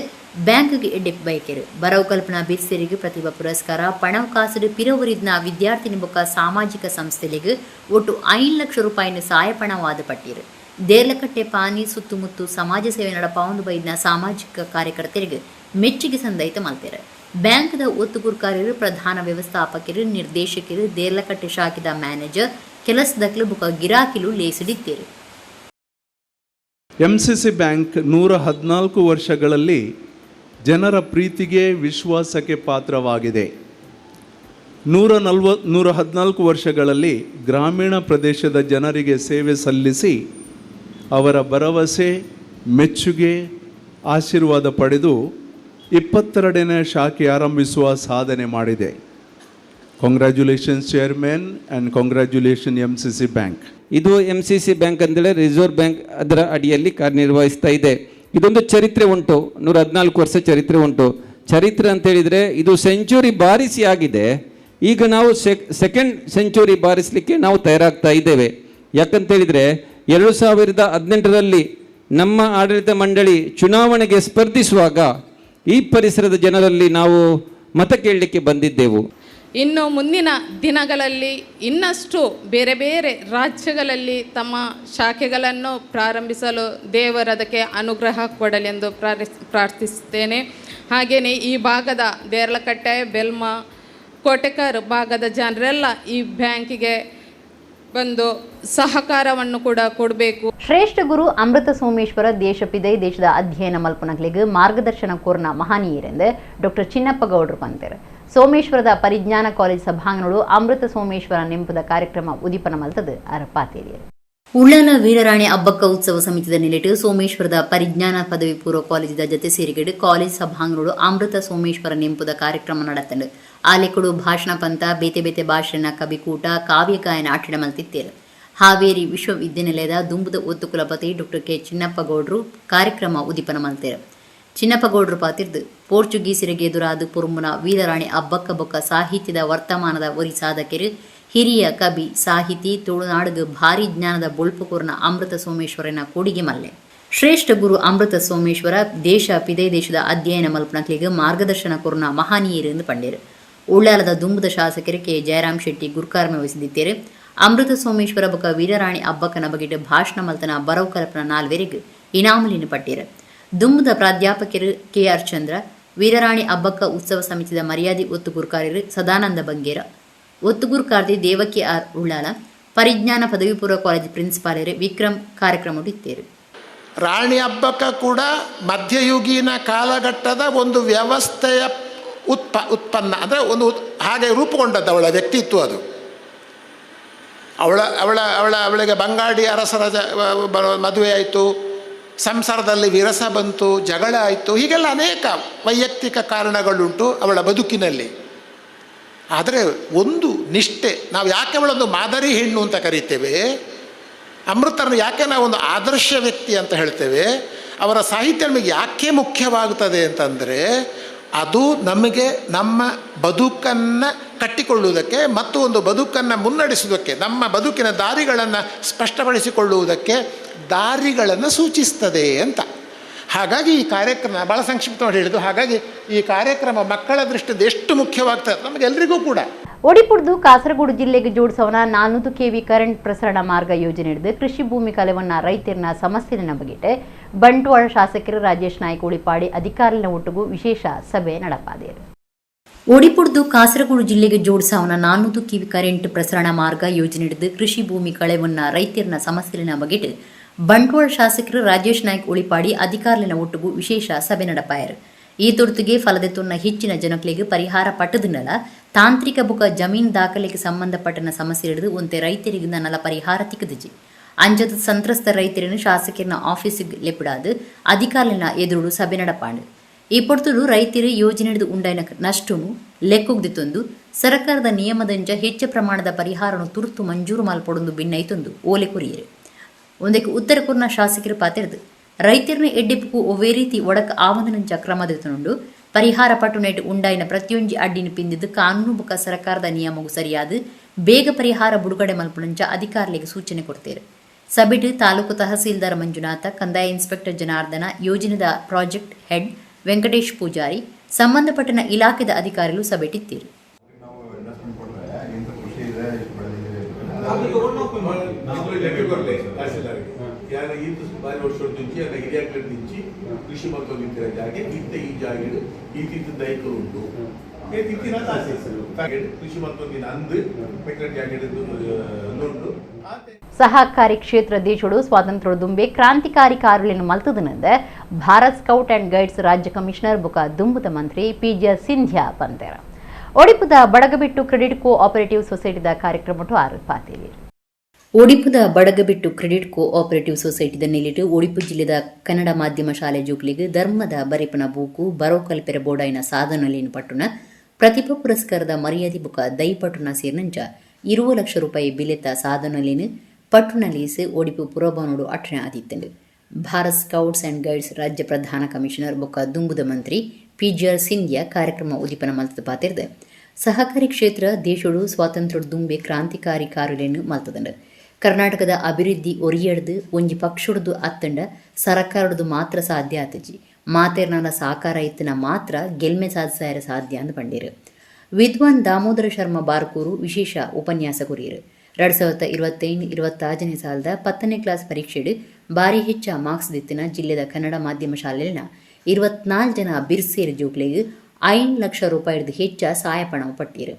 ಬ್ಯಾಂಕ್ಗೆ ಎಡ್ಡೆ ಬಯಕೆರು. ಬರವು ಕಲ್ಪನಾ ಬಿರ್ಸೆರಿಗೆ ಪ್ರತಿಭಾ ಪುರಸ್ಕಾರ ಪಣವು ಕಾಸುಡು ಪಿರವರಿದ್ನ ವಿದ್ಯಾರ್ಥಿನಿ ಬೊಕ್ಕ ಸಾಮಾಜಿಕ ಸಂಸ್ಥೆಲಿಗೆ ಒಟ್ಟು 5 ಲಕ್ಷ ರೂಪಾಯಿನ ಸಹಾಯಪಣವಾದ ಪಟ್ಟಿರು. ದೇರ್ಲಕಟ್ಟೆ ಪಾನಿ ಸುತ್ತಮುತ್ತ ಸಮಾಜ ಸೇವೆ ನಡಪಾವೊಂದು ಬೈದ್ನ ಸಾಮಾಜಿಕ ಕಾರ್ಯಕರ್ತರಿಗೆ ಮೆಚ್ಚುಗೆ ಸಂದೈತ ಮಲ್ತೇರು. ಬ್ಯಾಂಕ್ದ ಒತ್ತು ಗುರ್ಕಾರ್ಯರು ಪ್ರಧಾನ ವ್ಯವಸ್ಥಾಪಕರು ನಿರ್ದೇಶಕರು ದೇರ್ಲಕಟ್ಟೆ ಶಾಖೆದ ಮ್ಯಾನೇಜರ್ ಕೆಲಸದಕ್ಲು ಬುಕ ಗಿರಾಕಿಲು ಲೇಸಿಡಿತ್ತೇರು. M C C bank 114 ವರ್ಷಗಳಲ್ಲಿ ಜನರ ಪ್ರೀತಿಗೆ ವಿಶ್ವಾಸಕ್ಕೆ ಪಾತ್ರವಾಗಿದೆ. 114 ವರ್ಷಗಳಲ್ಲಿ ಗ್ರಾಮೀಣ ಪ್ರದೇಶದ ಜನರಿಗೆ ಸೇವೆ ಸಲ್ಲಿಸಿ ಅವರ ಭರವಸೆ, ಮೆಚ್ಚುಗೆ, ಆಶೀರ್ವಾದ ಪಡೆದು 22ನೇ ಶಾಖೆ ಆರಂಭಿಸುವ ಸಾಧನೆ ಮಾಡಿದೆ. Congratulations chairman and congratulation MCC bank. ಇದು M C C bank ಅಂತೇಳಿ ರಿಸರ್ವ್ ಬ್ಯಾಂಕ್ ಅದರ ಅಡಿಯಲ್ಲಿ ಕಾರ್ಯನಿರ್ವಹಿಸ್ತಾ ಇದೆ. ಇದೊಂದು ಚರಿತ್ರೆ ಉಂಟು, 114 ವರ್ಷ ಚರಿತ್ರೆ ಉಂಟು. ಚರಿತ್ರೆ ಅಂತೇಳಿದರೆ ಇದು ಸೆಂಚುರಿ ಬಾರಿಸಿ ಆಗಿದೆ. ಈಗ ನಾವು ಸೆಕೆಂಡ್ ಸೆಂಚುರಿ ಬಾರಿಸಲಿಕ್ಕೆ ನಾವು ತಯಾರಾಗ್ತಾ ಇದ್ದೇವೆ. ಯಾಕಂತೇಳಿದರೆ 2018ರಲ್ಲಿ ನಮ್ಮ ಆಡಳಿತ ಮಂಡಳಿ ಚುನಾವಣೆಗೆ ಸ್ಪರ್ಧಿಸುವಾಗ ಈ ಪರಿಸರದ ಜನರಲ್ಲಿ ನಾವು ಮತ ಕೇಳಲಿಕ್ಕೆ ಬಂದಿದ್ದೆವು. ಇನ್ನು ಮುಂದಿನ ದಿನಗಳಲ್ಲಿ ಇನ್ನಷ್ಟು ಬೇರೆ ಬೇರೆ ರಾಜ್ಯಗಳಲ್ಲಿ ತಮ್ಮ ಶಾಖೆಗಳನ್ನು ಪ್ರಾರಂಭಿಸಲು ದೇವರದಕ್ಕೆ ಅನುಗ್ರಹ ಕೊಡಲೆಂದು ಪ್ರಾರ್ಥಿಸುತ್ತೇನೆ. ಹಾಗೆಯೇ ಈ ಭಾಗದ ದೇರ್ಲಕಟ್ಟೆ, ಬೆಲ್ಮ, ಕೋಟೆಕಾರ್ ಭಾಗದ ಜನರೆಲ್ಲ ಈ ಬ್ಯಾಂಕಿಗೆ ಬಂದು ಸಹಕಾರವನ್ನು ಕೂಡ ಕೊಡಬೇಕು. ಶ್ರೇಷ್ಠ ಗುರು ಅಮೃತ ಸೋಮೇಶ್ವರ ದೇಶಪಿದೈ ದೇಶದ ಅಧ್ಯಯನ ಮಲ್ಪನಕ್ಲಿಗೆ ಮಾರ್ಗದರ್ಶನ ಕೋರ್ನ ಮಹನೀಯರೆಂದು ಡಾಕ್ಟರ್ ಚಿನ್ನಪ್ಪ ಗೌಡ್ರು ಪಂತೇರು. ಸೋಮೇಶ್ವರದ ಪರಿಜ್ಞಾನ ಕಾಲೇಜ್ ಸಭಾಂಗಣಗಳು ಅಮೃತ ಸೋಮೇಶ್ವರ ನೆಂಪುದ ಕಾರ್ಯಕ್ರಮ ಉದಿಪನ ಮಲ್ತದು ಅರಪಾತೇರಿಯರು. ಉಳ್ಳಾಲ ವೀರರಾಣಿ ಅಬ್ಬಕ್ಕ ಉತ್ಸವ ಸಮಿತಿದ ನಿಲೆಟು ಸೋಮೇಶ್ವರದ ಪರಿಜ್ಞಾನ ಪದವಿ ಪೂರ್ವ ಕಾಲೇಜಿದ ಜತೆ ಸೇರಿಗೆಡು ಕಾಲೇಜ್ ಸಭಾಂಗಣಗಳು ಅಮೃತ ಸೋಮೇಶ್ವರ ನೆಂಪುದ ಕಾರ್ಯಕ್ರಮ നടತ್ತಂಡು. ಆಲೆಕುಡು ಭಾಷಣ ಪಂತ ಬೇತೆ ಬೇತೆ ಭಾಷಣ, ಕವಿಕೂಟ, ಕಾವ್ಯ ಗಾಯನ ಆಟಡ ಮಲ್ತಿತ್ತೇರು. ಹಾವೇರಿ ವಿಶ್ವವಿದ್ಯಾನಿಲಯದ ದುಂಬುದ ಒತ್ತು ಕುಲಪತಿ ಡಾಕ್ಟರ್ ಕೆ ಚಿನ್ನಪ್ಪ ಗೌಡ್ರು ಕಾರ್ಯಕ್ರಮ ಉದಿಪನ ಮಲ್ತೇರು. ಚಿನ್ನಪ್ಪ ಗೌಡ್ರು ಪಾತಿರ್ದು ಪೋರ್ಚುಗೀಸರಿಗೆ ಎದುರಾದ ಪುರುಂಬುನ ವೀರರಾಣಿ ಅಬ್ಬಕ್ಕ ಬೊಕ್ಕ ಸಾಹಿತ್ಯದ ವರ್ತಮಾನದ ಒರಿ ಸಾಧಕರು, ಹಿರಿಯ ಕವಿ, ಸಾಹಿತಿ, ತುಳುನಾಡುಗು ಭಾರಿ ಜ್ಞಾನದ ಬೊಳ್ಪುಕೂರ್ನ ಅಮೃತ ಸೋಮೇಶ್ವರನ ಕೊಡುಗೆ ಮಲ್ಲೆ. ಶ್ರೇಷ್ಠ ಗುರು ಅಮೃತ ಸೋಮೇಶ್ವರ ದೇಶ ಪಿದೈ ದೇಶದ ಅಧ್ಯಯನ ಮಲ್ಪನಕ್ಲಿಗೆ ಮಾರ್ಗದರ್ಶನ ಕೊರ್ನ ಮಹನೀಯರು ಎಂದು ಪಂಡೇರು. ಉಳ್ಳಾಲದ ದುಂಬುದ ಶಾಸಕರು ಕೆ ಜಯರಾಮ್ ಶೆಟ್ಟಿ ಗುರುಕಾರ್ಮೆ ವಹಿಸಿದಿತ್ತೇರು. ಅಮೃತ ಸೋಮೇಶ್ವರ ಬೊಕ ವೀರರಾಣಿ ಅಬ್ಬಕ್ಕನ ಬಗೆಟ್ ಭಾಷಣ ಮಲ್ತನ ಬರವು ಕಲ್ಪನ ನಾಲ್ವೆರಿಗ್ ಇನಾಮುಲಿನ ಪಟ್ಟೇರು. ದುಂಬುದ ಪ್ರಾಧ್ಯಾಪಕರು ಕೆ ಆರ್ ಚಂದ್ರ, ವೀರರಾಣಿ ಅಬ್ಬಕ್ಕ ಉತ್ಸವ ಸಮಿತಿದ ಮರ್ಯಾದೆ ಒತ್ತು ಗುರುಕಾರ್ಯರು ಸದಾನಂದ ಬಂಗೇರ, ಒತ್ತು ಗುರುಕಾರ್ದಿ ದೇವಕಿ ಆರ್ ಉಳ್ಳಾಲ, ಪರಿಜ್ಞಾನ ಪದವಿ ಪೂರ್ವ ಕಾಲೇಜ್ ಪ್ರಿನ್ಸಿಪಾಲರು ವಿಕ್ರಮ್ ಕಾರ್ಯಕ್ರಮ ಇತ್ತೇರು. ರಾಣಿ ಅಬ್ಬಕ್ಕ ಕೂಡ ಮಧ್ಯಯುಗೀನ ಕಾಲಘಟ್ಟದ ಒಂದು ವ್ಯವಸ್ಥೆಯ ಉತ್ಪನ್ನ, ಅಂದರೆ ಒಂದು ಹಾಗೆ ರೂಪುಗೊಂಡದ್ದು ಅವಳ ವ್ಯಕ್ತಿತ್ವ. ಅದು ಅವಳ ಅವಳ ಅವಳ ಅವಳಿಗೆ ಬಂಗಾಡಿ ಅರಸರ ಮದುವೆ ಆಯಿತು, ಸಂಸಾರದಲ್ಲಿ ವಿರಸ ಬಂತು, ಜಗಳ ಆಯಿತು, ಹೀಗೆಲ್ಲ ಅನೇಕ ವೈಯಕ್ತಿಕ ಕಾರಣಗಳುಂಟು ಅವಳ ಬದುಕಿನಲ್ಲಿ. ಆದರೆ ಒಂದು ನಿಷ್ಠೆ, ನಾವು ಯಾಕೆ ಅವಳೊಂದು ಮಾದರಿ ಹೆಣ್ಣು ಅಂತ ಕರಿತೇವೆ, ಅಮೃತರನ್ನು ಯಾಕೆ ನಾವು ಒಂದು ಆದರ್ಶ ವ್ಯಕ್ತಿ ಅಂತ ಹೇಳ್ತೇವೆ, ಅವರ ಸಾಹಿತ್ಯ ನಮಗೆ ಯಾಕೆ ಮುಖ್ಯವಾಗುತ್ತದೆ ಅಂತಂದರೆ ಅದು ನಮಗೆ ನಮ್ಮ ಬದುಕನ್ನು ಕಟ್ಟಿಕೊಳ್ಳುವುದಕ್ಕೆ ಮತ್ತು ಒಂದು ಬದುಕನ್ನು ಮುನ್ನಡೆಸುವುದಕ್ಕೆ, ನಮ್ಮ ಬದುಕಿನ ದಾರಿಗಳನ್ನು ಸ್ಪಷ್ಟಪಡಿಸಿಕೊಳ್ಳುವುದಕ್ಕೆ ದಾರಿಗಳನ್ನು ಸೂಚಿಸ್ತದೆ ಅಂತ. ಹಾಗಾಗಿ ಈ ಕಾರ್ಯಕ್ರಮ ಭಾಳ ಸಂಕ್ಷಿಪ್ತವಾಗಿ ಹೇಳಿದ್ದು. ಹಾಗಾಗಿ ಈ ಕಾರ್ಯಕ್ರಮ ಮಕ್ಕಳ ದೃಷ್ಟಿಯಿಂದ ಎಷ್ಟು ಮುಖ್ಯವಾಗ್ತದೆ ನಮಗೆಲ್ಲರಿಗೂ ಕೂಡ. ಒಡಿಪುಡ್ದು ಕಾಸರಗೋಡು ಜಿಲ್ಲೆಗೆ ಜೋಡಿಸವನ 400 ಕೆವಿ ಕರೆಂಟ್ ಪ್ರಸರಣ ಮಾರ್ಗ ಯೋಜನೆ ಹಿಡಿದು ಕೃಷಿ ಭೂಮಿ ಕಲೆವನ್ನ ರೈತರನ್ನ ಸಮಸ್ಯೆನ ಬಗೆಟ್ ಬಂಟ್ವಾಳ ಶಾಸಕರು ರಾಜೇಶ್ ನಾಯ್ಕ ಉಳಿಪಾಡಿ ಅಧಿಕಾರಿಗಳ ಒಟ್ಟಿಗೂ ವಿಶೇಷ ಸಭೆ ನಡಪಾದರು. ಒಡಿಪುಡ್ದು ಕಾಸರಗೋಡು ಜಿಲ್ಲೆಗೆ ಜೋಡಿಸವನ 400 ಕಿವಿ ಕರೆಂಟ್ ಪ್ರಸರಣ ಮಾರ್ಗ ಯೋಜನೆ ಹಿಡಿದು ಕೃಷಿ ಭೂಮಿ ಕಳೆವನ್ನ ರೈತರನ್ನ ಸಮಸ್ಯೆನ ಬಗೆಟ್ ಬಂಟ್ವಾಳ ಶಾಸಕರು ರಾಜೇಶ್ ನಾಯ್ಕ್ ಉಳಿಪಾಡಿ ಅಧಿಕಾರಿಗಳ ಒಟ್ಟಿಗೂ ವಿಶೇಷ ಸಭೆ ನಡಪಾಯರು. ಈ ತುರ್ತಿಗೆ ಫಲದೆತ್ತುನ್ನ ಹೆಚ್ಚಿನ ಜನಗಳಿಗೆ ಪರಿಹಾರ ಪಟ್ಟದನ್ನಲ ತಾಂತ್ರಿಕ ಬುಕ ಜಮೀನ್ ದಾಖಲೆಗೆ ಸಂಬಂಧಪಟ್ಟನ ಸಮಸ್ಯೆ ಹಿಡಿದು ಒಂತೆ ರೈತರಿಗೆ ನಲ ಪರಿಹಾರ ತಿಕ್ಕದಿಜಿ. ಅಂಜದ ಸಂತ್ರಸ್ತ ರೈತರನ್ನು ಶಾಸಕರನ್ನ ಆಫೀಸಿಗೆ ಲೆಪಿಡಾದು ಅಧಿಕಾರಿನ ಎದುರು ಸಭೆ ನಡಪಾಂಡು. ಈ ಪೊರ್ತುಡು ರೈತರು ಯೋಜನೆ ಹಿಡಿದು ಉಂಡಾಯಿನ ನಷ್ಟನು ಲೆಕ್ಕೊಗ್ದಿತ್ತೊಂದು ಸರ್ಕಾರದ ನಿಯಮದಂಜ ಹೆಚ್ಚು ಪ್ರಮಾಣದ ಪರಿಹಾರನು ತುರ್ತು ಮಂಜೂರು ಮಾಲ್ಪಡೊಂದು ಭಿನ್ನೈತೊಂದು ಓಲೆ ಕೊರಿಯರು. ಒಂದಕ್ಕೆ ಉತ್ತರ ಕೊರ್ನ ಶಾಸಕರು ಪಾತಿರ್ದು ರೈತರನ್ನ ಎಡ್ಡಿಪ್ಪು ಒವ್ವೇ ರೀತಿ ಒಡಕ ಆವಂದನಂಚ ಕ್ರಮದೆತ್ತುಂಡು ಪರಿಹಾರ ಪಟ್ಟುನೆಟ್ ಉಂಡಾಯಿನ ಪ್ರತಿಯೊಂಜಿ ಅಡ್ಡಿನ ಪಿಂದಿದ್ದು ಕಾನೂನು ಬುಕ ಸರ್ಕಾರದ ನಿಯಮಗೂ ಸರಿಯಾದ ಬೇಗ ಪರಿಹಾರ ಬಿಡುಗಡೆ ಮಲ್ಪುನಂಚ ಅಧಿಕಾರಿಗಳಿಗೆ ಸೂಚನೆ ಕೊಡ್ತೇವೆ. ಸಭೆಟ್ ತಾಲೂಕು ತಹಸೀಲ್ದಾರ್ ಮಂಜುನಾಥ, ಕಂದಾಯ ಇನ್ಸ್ಪೆಕ್ಟರ್ ಜನಾರ್ದನ, ಯೋಜನೆದ ಪ್ರಾಜೆಕ್ಟ್ ಹೆಡ್ ವೆಂಕಟೇಶ್ ಪೂಜಾರಿ, ಸಂಬಂಧಪಟ್ಟನ ಇಲಾಖೆದ ಅಧಿಕಾರಿಗಳು ಸಭೆಟಿತ್ತೀರು. ಕೃಷಿ ಮತ್ತೊಂದು ಜಾಗೆ ಇತ್ತ ಈ ಜಾಗೆಡು ಈತಿತ್ತು ದೈಕರು ಉಂಟು ತಿತ್ತಿನ ಕೃಷಿ ಮತ್ತೊಂದಿನ ಅಂದು ಜಾಗೆಡು. ಸಹಕಾರಿ ಕ್ಷೇತ್ರ ದೇಶಡು ಸ್ವಾತಂತ್ರ್ಯ ದುಂಬೆ ಕ್ರಾಂತಿಕಾರಿ ಕಾರುಗಳನ್ನು ಮಲ್ತದನಂದ ಭಾರತ್ ಸ್ಕೌಟ್ ಅಂಡ್ ಗೈಡ್ಸ್ ರಾಜ್ಯ ಕಮಿಷನರ್ ಬುಕ ದುಂಬುದ ಮಂತ್ರಿ ಪಿ.ಜೆ. ಸಿಂಧ್ಯಾ ಪಂತೇರ. ಒಡಿಪುದ ಬಡಗಬಿಟ್ಟು ಕ್ರೆಡಿಟ್ ಕೋ ಆಪರೇಟಿವ್ ಸೊಸೈಟಿದ ಕಾರ್ಯಕ್ರಮಟು ಆರು ಪಾತೇಲಿ. ಒಡಿಪುದ ಬಡಗಬಿಟ್ಟು ಕ್ರೆಡಿಟ್ ಕೋ ಆಪರೇಟಿವ್ ಸೊಸೈಟಿದ ನಿಲಿಟು ಒಡಿಪು ಜಿಲ್ಲೆದ ಕನ್ನಡ ಮಾಧ್ಯಮ ಶಾಲೆ ಜೋಕ್ಲಿಗೆ ಧರ್ಮದ ಬರೆಪನ ಬೂಕು ಬರೋ ಕಲ್ಪೆರ ಬೋಡಾಯಿನ ಸಾಧನಲೇನು ಪಟ್ಟುನ ಪ್ರತಿಭಾ ಪುರಸ್ಕಾರದ ಮರ್ಯಾದೆ ಬುಕ ದೈಪಟ್ಟುನ ಸೇರ್ನಂಚ 20 ಲಕ್ಷ ರೂಪಾಯಿ ಬಿಲೆತ ಸಾಧನಲೇನು ಪಟ್ಟುನ ಲೀಸ್ ಒಡಿಪು ಪುರಭವನೋಡು ಅಟ್ಟಣೆ ಆದಿತ್ತಂಡು. ಭಾರತ್ ಸ್ಕೌಟ್ಸ್ ಅಂಡ್ ಗೈಡ್ಸ್ ರಾಜ್ಯ ಪ್ರಧಾನ ಕಮಿಷನರ್ ಬೊಕ್ಕ ದುಂಬುದ ಮಂತ್ರಿ ಪಿಜಿಆರ್ ಸಿಂಧ್ಯಾ ಕಾರ್ಯಕ್ರಮ ಉದ್ದೀಪನ ಮಲ್ತದ ಪಾತಿರ್ದೆ ಸಹಕಾರಿ ಕ್ಷೇತ್ರ ದೇಶೋಡು ಸ್ವಾತಂತ್ರ್ಯ ದುಂಬೆ ಕ್ರಾಂತಿಕಾರಿ ಕಾರುಲೇನು ಮಲ್ತದಂಡು. ಕರ್ನಾಟಕದ ಅಭಿವೃದ್ಧಿ ಒರಿಯಡ್ದು ಒಂಜಿ ಪಕ್ಷುಡ್ದು ಅತ್ತಂಡ ಸರಕಾರಡ್ದು ಮಾತ್ರ ಸಾಧ್ಯ ಆತಜಿ ಮಾತೇರ್ನಾಲ ಸಾಕಾರ ಇತ್ತಿನ ಮಾತ್ರ ಗೆಲ್ಮೆ ಸಾಧಿಸಾಯರ ಸಾಧ್ಯ ಅಂದ್ ಪಂಡೀರು. ವಿದ್ವಾನ್ ದಾಮೋದರ ಶರ್ಮ ಬಾರ್ಕೂರು ವಿಶೇಷ ಉಪನ್ಯಾಸ ಕೊರಿಯರು. 2025-26ನೇ ಸಾಲದ 10ನೇ ಕ್ಲಾಸ್ ಪರೀಕ್ಷೆಡು ಭಾರಿ ಹೆಚ್ಚ ಮಾರ್ಕ್ಸ್ ದಿತ್ತಿನ ಜಿಲ್ಲೆದ ಕನ್ನಡ ಮಾಧ್ಯಮ ಶಾಲೆಯ 24 ಜನ ಬಿರ್ಸೇರ್ ಜೋಕ್ಲೆಗ್ 5 ಲಕ್ಷ ರೂಪಾಯಿಡ್ದು ಹೆಚ್ಚ ಸಹಾಯಪಣ ಪಟ್ಟೀರು.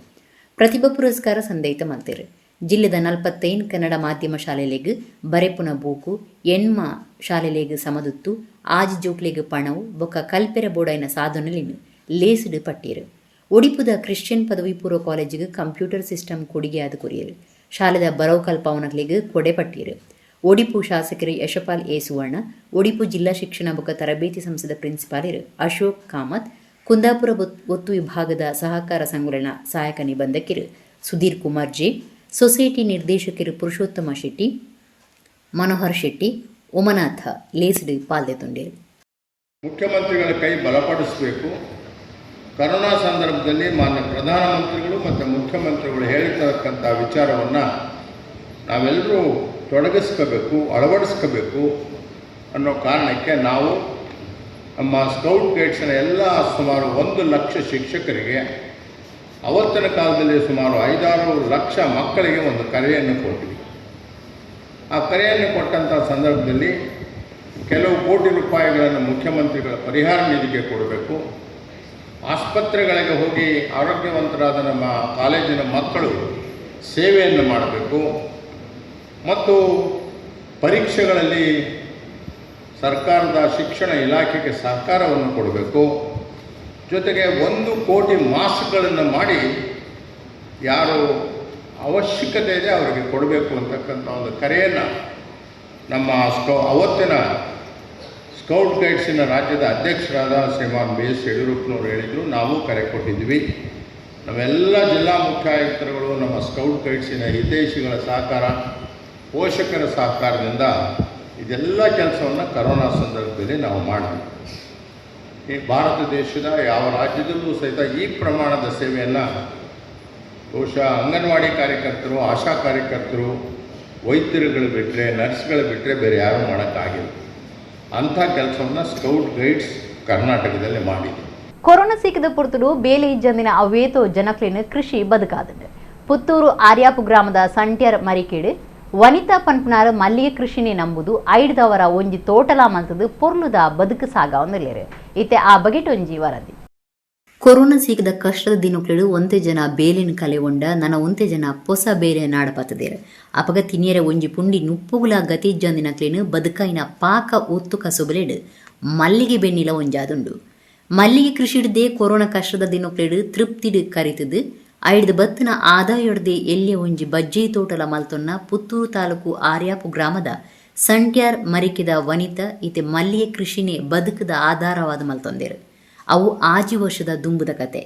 ಪ್ರತಿಭಾ ಪುರಸ್ಕಾರ ಸಂದೈತ ಮಲ್ತೇರು. ಜಿಲ್ಲೆದ 45 ಕನ್ನಡ ಮಾಧ್ಯಮ ಶಾಲೆಲೆಗ್ ಬರೆಪುನ ಬೂಕು, ಎಣ್ಮ ಶಾಲೆಲೆಗ್ ಸಮದುತ್ತು, ಆಜಿ ಜೋಕ್ಲೆಗ್ ಪಣವು ಬೊಕ್ಕ ಕಲ್ಪೆರ ಬೋಡೈನ ಸಾಧನಲಿನ್ ಲೇಸ್ಡ್ ಪಟ್ಟೀರು. ಒಡಿಪುದ ಕ್ರಿಶ್ಚಿಯನ್ ಪದವಿ ಪೂರ್ವ ಕಾಲೇಜಿಗೆ ಕಂಪ್ಯೂಟರ್ ಸಿಸ್ಟಮ್ ಕೊಡುಗೆ ಆದ ಕೊರಿಯರು. ಶಾಲೆದ ಬರವು ಕಲ್ಪಾವನಕ್ಲೆಗ್ ಕೊಡೆ ಪಟ್ಟೀರು. ಒಡಿಪು ಶಾಸಕರು ಯಶಪಾಲ್ ಎ ಸುವರ್ಣ, ಒಡಿಪು ಜಿಲ್ಲಾ ಶಿಕ್ಷಣ ಬೊಕ್ಕ ತರಬೇತಿ ಸಂಸ್ಥೆದ ಪ್ರಿನ್ಸಿಪಾಲರು ಅಶೋಕ್ ಕಾಮತ್, ಕುಂದಾಪುರ ಒತ್ತು ವಿಭಾಗದ ಸಹಕಾರ ಸಂಘಗಳ ಸಹಾಯಕ ನಿಬಂಧಕರು ಸುಧೀರ್ ಕುಮಾರ್ ಜೆ, ಸೊಸೈಟಿ ನಿರ್ದೇಶಕರು ಪುರುಷೋತ್ತಮ ಶೆಟ್ಟಿ, ಮನೋಹರ್ ಶೆಟ್ಟಿ, ಉಮನಾಥ ಲೇಸ್ಡ್ ಪಾಲ್ದೆತೊಂಡೇರು. ಮುಖ್ಯಮಂತ್ರಿಗಳ ಕೈ ಬಲಪಡಿಸಬೇಕು. ಕರೋನಾ ಸಂದರ್ಭದಲ್ಲಿ ಮಾನ್ಯ ಪ್ರಧಾನಮಂತ್ರಿಗಳು ಮತ್ತು ಮುಖ್ಯಮಂತ್ರಿಗಳು ಹೇಳಿರ್ತಕ್ಕಂಥ ವಿಚಾರವನ್ನು ನಾವೆಲ್ಲರೂ ತೊಡಗಿಸ್ಕೋಬೇಕು, ಅಳವಡಿಸ್ಕೋಬೇಕು ಅನ್ನೋ ಕಾರಣಕ್ಕೆ ನಾವು ನಮ್ಮ ಸ್ಕೌಟ್ ಗೈಡ್ಸ್ನ ಎಲ್ಲ ಸುಮಾರು 1 ಲಕ್ಷ ಶಿಕ್ಷಕರಿಗೆ ಅವತ್ತಿನ ಕಾಲದಲ್ಲಿ ಸುಮಾರು 5-6 ಲಕ್ಷ ಮಕ್ಕಳಿಗೆ ಒಂದು ಕರೆಯನ್ನು ಕೊಟ್ವಿ. ಆ ಕರೆಯನ್ನು ಕೊಟ್ಟಂಥ ಸಂದರ್ಭದಲ್ಲಿ ಕೆಲವು ಕೋಟಿ ರೂಪಾಯಿಗಳನ್ನು ಮುಖ್ಯಮಂತ್ರಿಗಳ ಪರಿಹಾರ ನಿಧಿಗೆ ಕೊಡಬೇಕು. ಆಸ್ಪತ್ರೆಗಳಿಗೆ ಹೋಗಿ ಆರೋಗ್ಯವಂತರಾದ ನಮ್ಮ ಕಾಲೇಜಿನ ಮಕ್ಕಳು ಸೇವೆಯನ್ನು ಮಾಡಬೇಕು ಮತ್ತು ಪರೀಕ್ಷೆಗಳಲ್ಲಿ ಸರ್ಕಾರದ ಶಿಕ್ಷಣ ಇಲಾಖೆಗೆ ಸಹಕಾರವನ್ನು ಕೊಡಬೇಕು. ಜೊತೆಗೆ 1 ಕೋಟಿ ಮಾಸ್ಕ್ಗಳನ್ನು ಮಾಡಿ ಯಾರು ಅವಶ್ಯಕತೆ ಇದೆ ಅವರಿಗೆ ಕೊಡಬೇಕು ಅಂತಕ್ಕಂಥ ಒಂದು ಕರೆಯನ್ನು ನಮ್ಮ ಅವತ್ತಿನ ಸ್ಕೌಟ್ ಗೈಡ್ಸಿನ ರಾಜ್ಯದ ಅಧ್ಯಕ್ಷರಾದ ಶ್ರೀಮಾನ್ ಬಿ ಎಸ್ ಯಡಿಯೂರಪ್ಪನವರು ಹೇಳಿದರು. ನಾವು ಕರೆ ಕೊಟ್ಟಿದ್ವಿ. ನಾವೆಲ್ಲ ಜಿಲ್ಲಾ ಮುಖ್ಯ ಆಯುಕ್ತರುಗಳು, ನಮ್ಮ ಸ್ಕೌಟ್ ಗೈಡ್ಸಿನ ಹಿತೈಷಿಗಳ ಸಹಕಾರ, ಪೋಷಕರ ಸಹಕಾರದಿಂದ ಇದೆಲ್ಲ ಕೆಲಸವನ್ನು ಕರೋನಾ ಸಂದರ್ಭದಲ್ಲಿ ನಾವು ಮಾಡಿದ್ವಿ. ಈ ಭಾರತ ದೇಶದ ಯಾವ ರಾಜ್ಯದಲ್ಲೂ ಸಹಿತ ಈ ಪ್ರಮಾಣದ ಸೇವೆಯನ್ನು ಬಹುಶಃ ಅಂಗನವಾಡಿ ಕಾರ್ಯಕರ್ತರು, ಆಶಾ ಕಾರ್ಯಕರ್ತರು, ವೈದ್ಯರುಗಳು ಬಿಟ್ಟರೆ, ನರ್ಸ್ಗಳು ಬಿಟ್ಟರೆ ಬೇರೆ ಯಾರೂ ಮಾಡೋಕ್ಕಾಗಿಲ್ಲ. ಅಂಥ ಕೆಲಸವನ್ನು ಸ್ಕೌಟ್ ಗೈಡ್ಸ್ ಕರ್ನಾಟಕದಲ್ಲಿ ಮಾಡಿದೆ. ಕೊರೋನಾ ಸೀಕದ ಪುರ್ತುಡು ಬೇಲೆ ಇಜ್ಜಂದಿನ ಅವೇತೋ ಜನಕ್ಲೇನು ಕೃಷಿ ಬದುಕಾದಂಡು. ಪುತ್ತೂರು ಆರ್ಯಾಪು ಗ್ರಾಮದ ಸಂಟ್ಯರ್ ಮರಿಕೇಡು ವನಿತಾ ಪನ್ಪುನಾರು ಮಲ್ಲಿಗೆ ಕೃಷಿನೇ ನಂಬುದು ಐಡ್ದವರ ಒಂಜಿ ತೋಟಲ ಮಂತದು ಪೊರ್ಲುದ ಬದುಕು ಸಾಗವೊಂದುಲ್ಲೆರ್. ಇತ್ತೆ ಆ ಬಗೆಟೊಂಜಿ ವರದಿ. ಕೊರೋನಾ ಸೀಕದ ಕಷ್ಟದ ದಿನಕ್ಲೆಡು ಒಂತೆ ಜನ ಬೇಲಿನ ಕಲೆಗೊಂಡ ನನ ಒಂತೆ ಜನ ಪೊಸ ಬೇಲೆ ನಾಡಪತ್ತದೇರು. ಅಪಗ ತಿನಿಯರ ಒಂಜಿ ಪುಂಡಿ ನುಪ್ಪುಗುಲ ಗತಿಜ್ಜಂದಿನಕ್ಲೇನು ಬದುಕಾಯಿನ ಪಾಕ ಒತ್ತು ಕಸುಬಲೆಡು ಮಲ್ಲಿಗೆ ಬೆನ್ನಿಲ ಒಂಜಾದುಂಡು. ಮಲ್ಲಿಗೆ ಕೃಷಿಡ್ದೆ ಕೊರೋನಾ ಕಷ್ಟದ ದಿನಕ್ಲೆಡು ತೃಪ್ತಿಡು ಕರಿತದು ಐಡ್ದು ಬತ್ತಿನ ಆದಾಯೊಡ್ದೆ ಎಲ್ಲಿಯ ಒಂಜಿ ಬಜ್ಜೆ ತೋಟಲ ಮಲ್ತೊನ್ನ ಪುತ್ತೂರು ತಾಲೂಕು ಆರ್ಯಾಪು ಗ್ರಾಮದ ಸಂಟ್ಯಾರ್ ಮರಿಕಿದ ವನಿತಾ ಇತೆ ಮಲ್ಲಿಗೆ ಕೃಷಿನೇ ಬದುಕದ ಆಧಾರವಾದ ಮಲ್ತೊಂದೇರು. ಅವು ಆಜಿ ವರ್ಷದ ದುಂಬುದ ಕತೆ.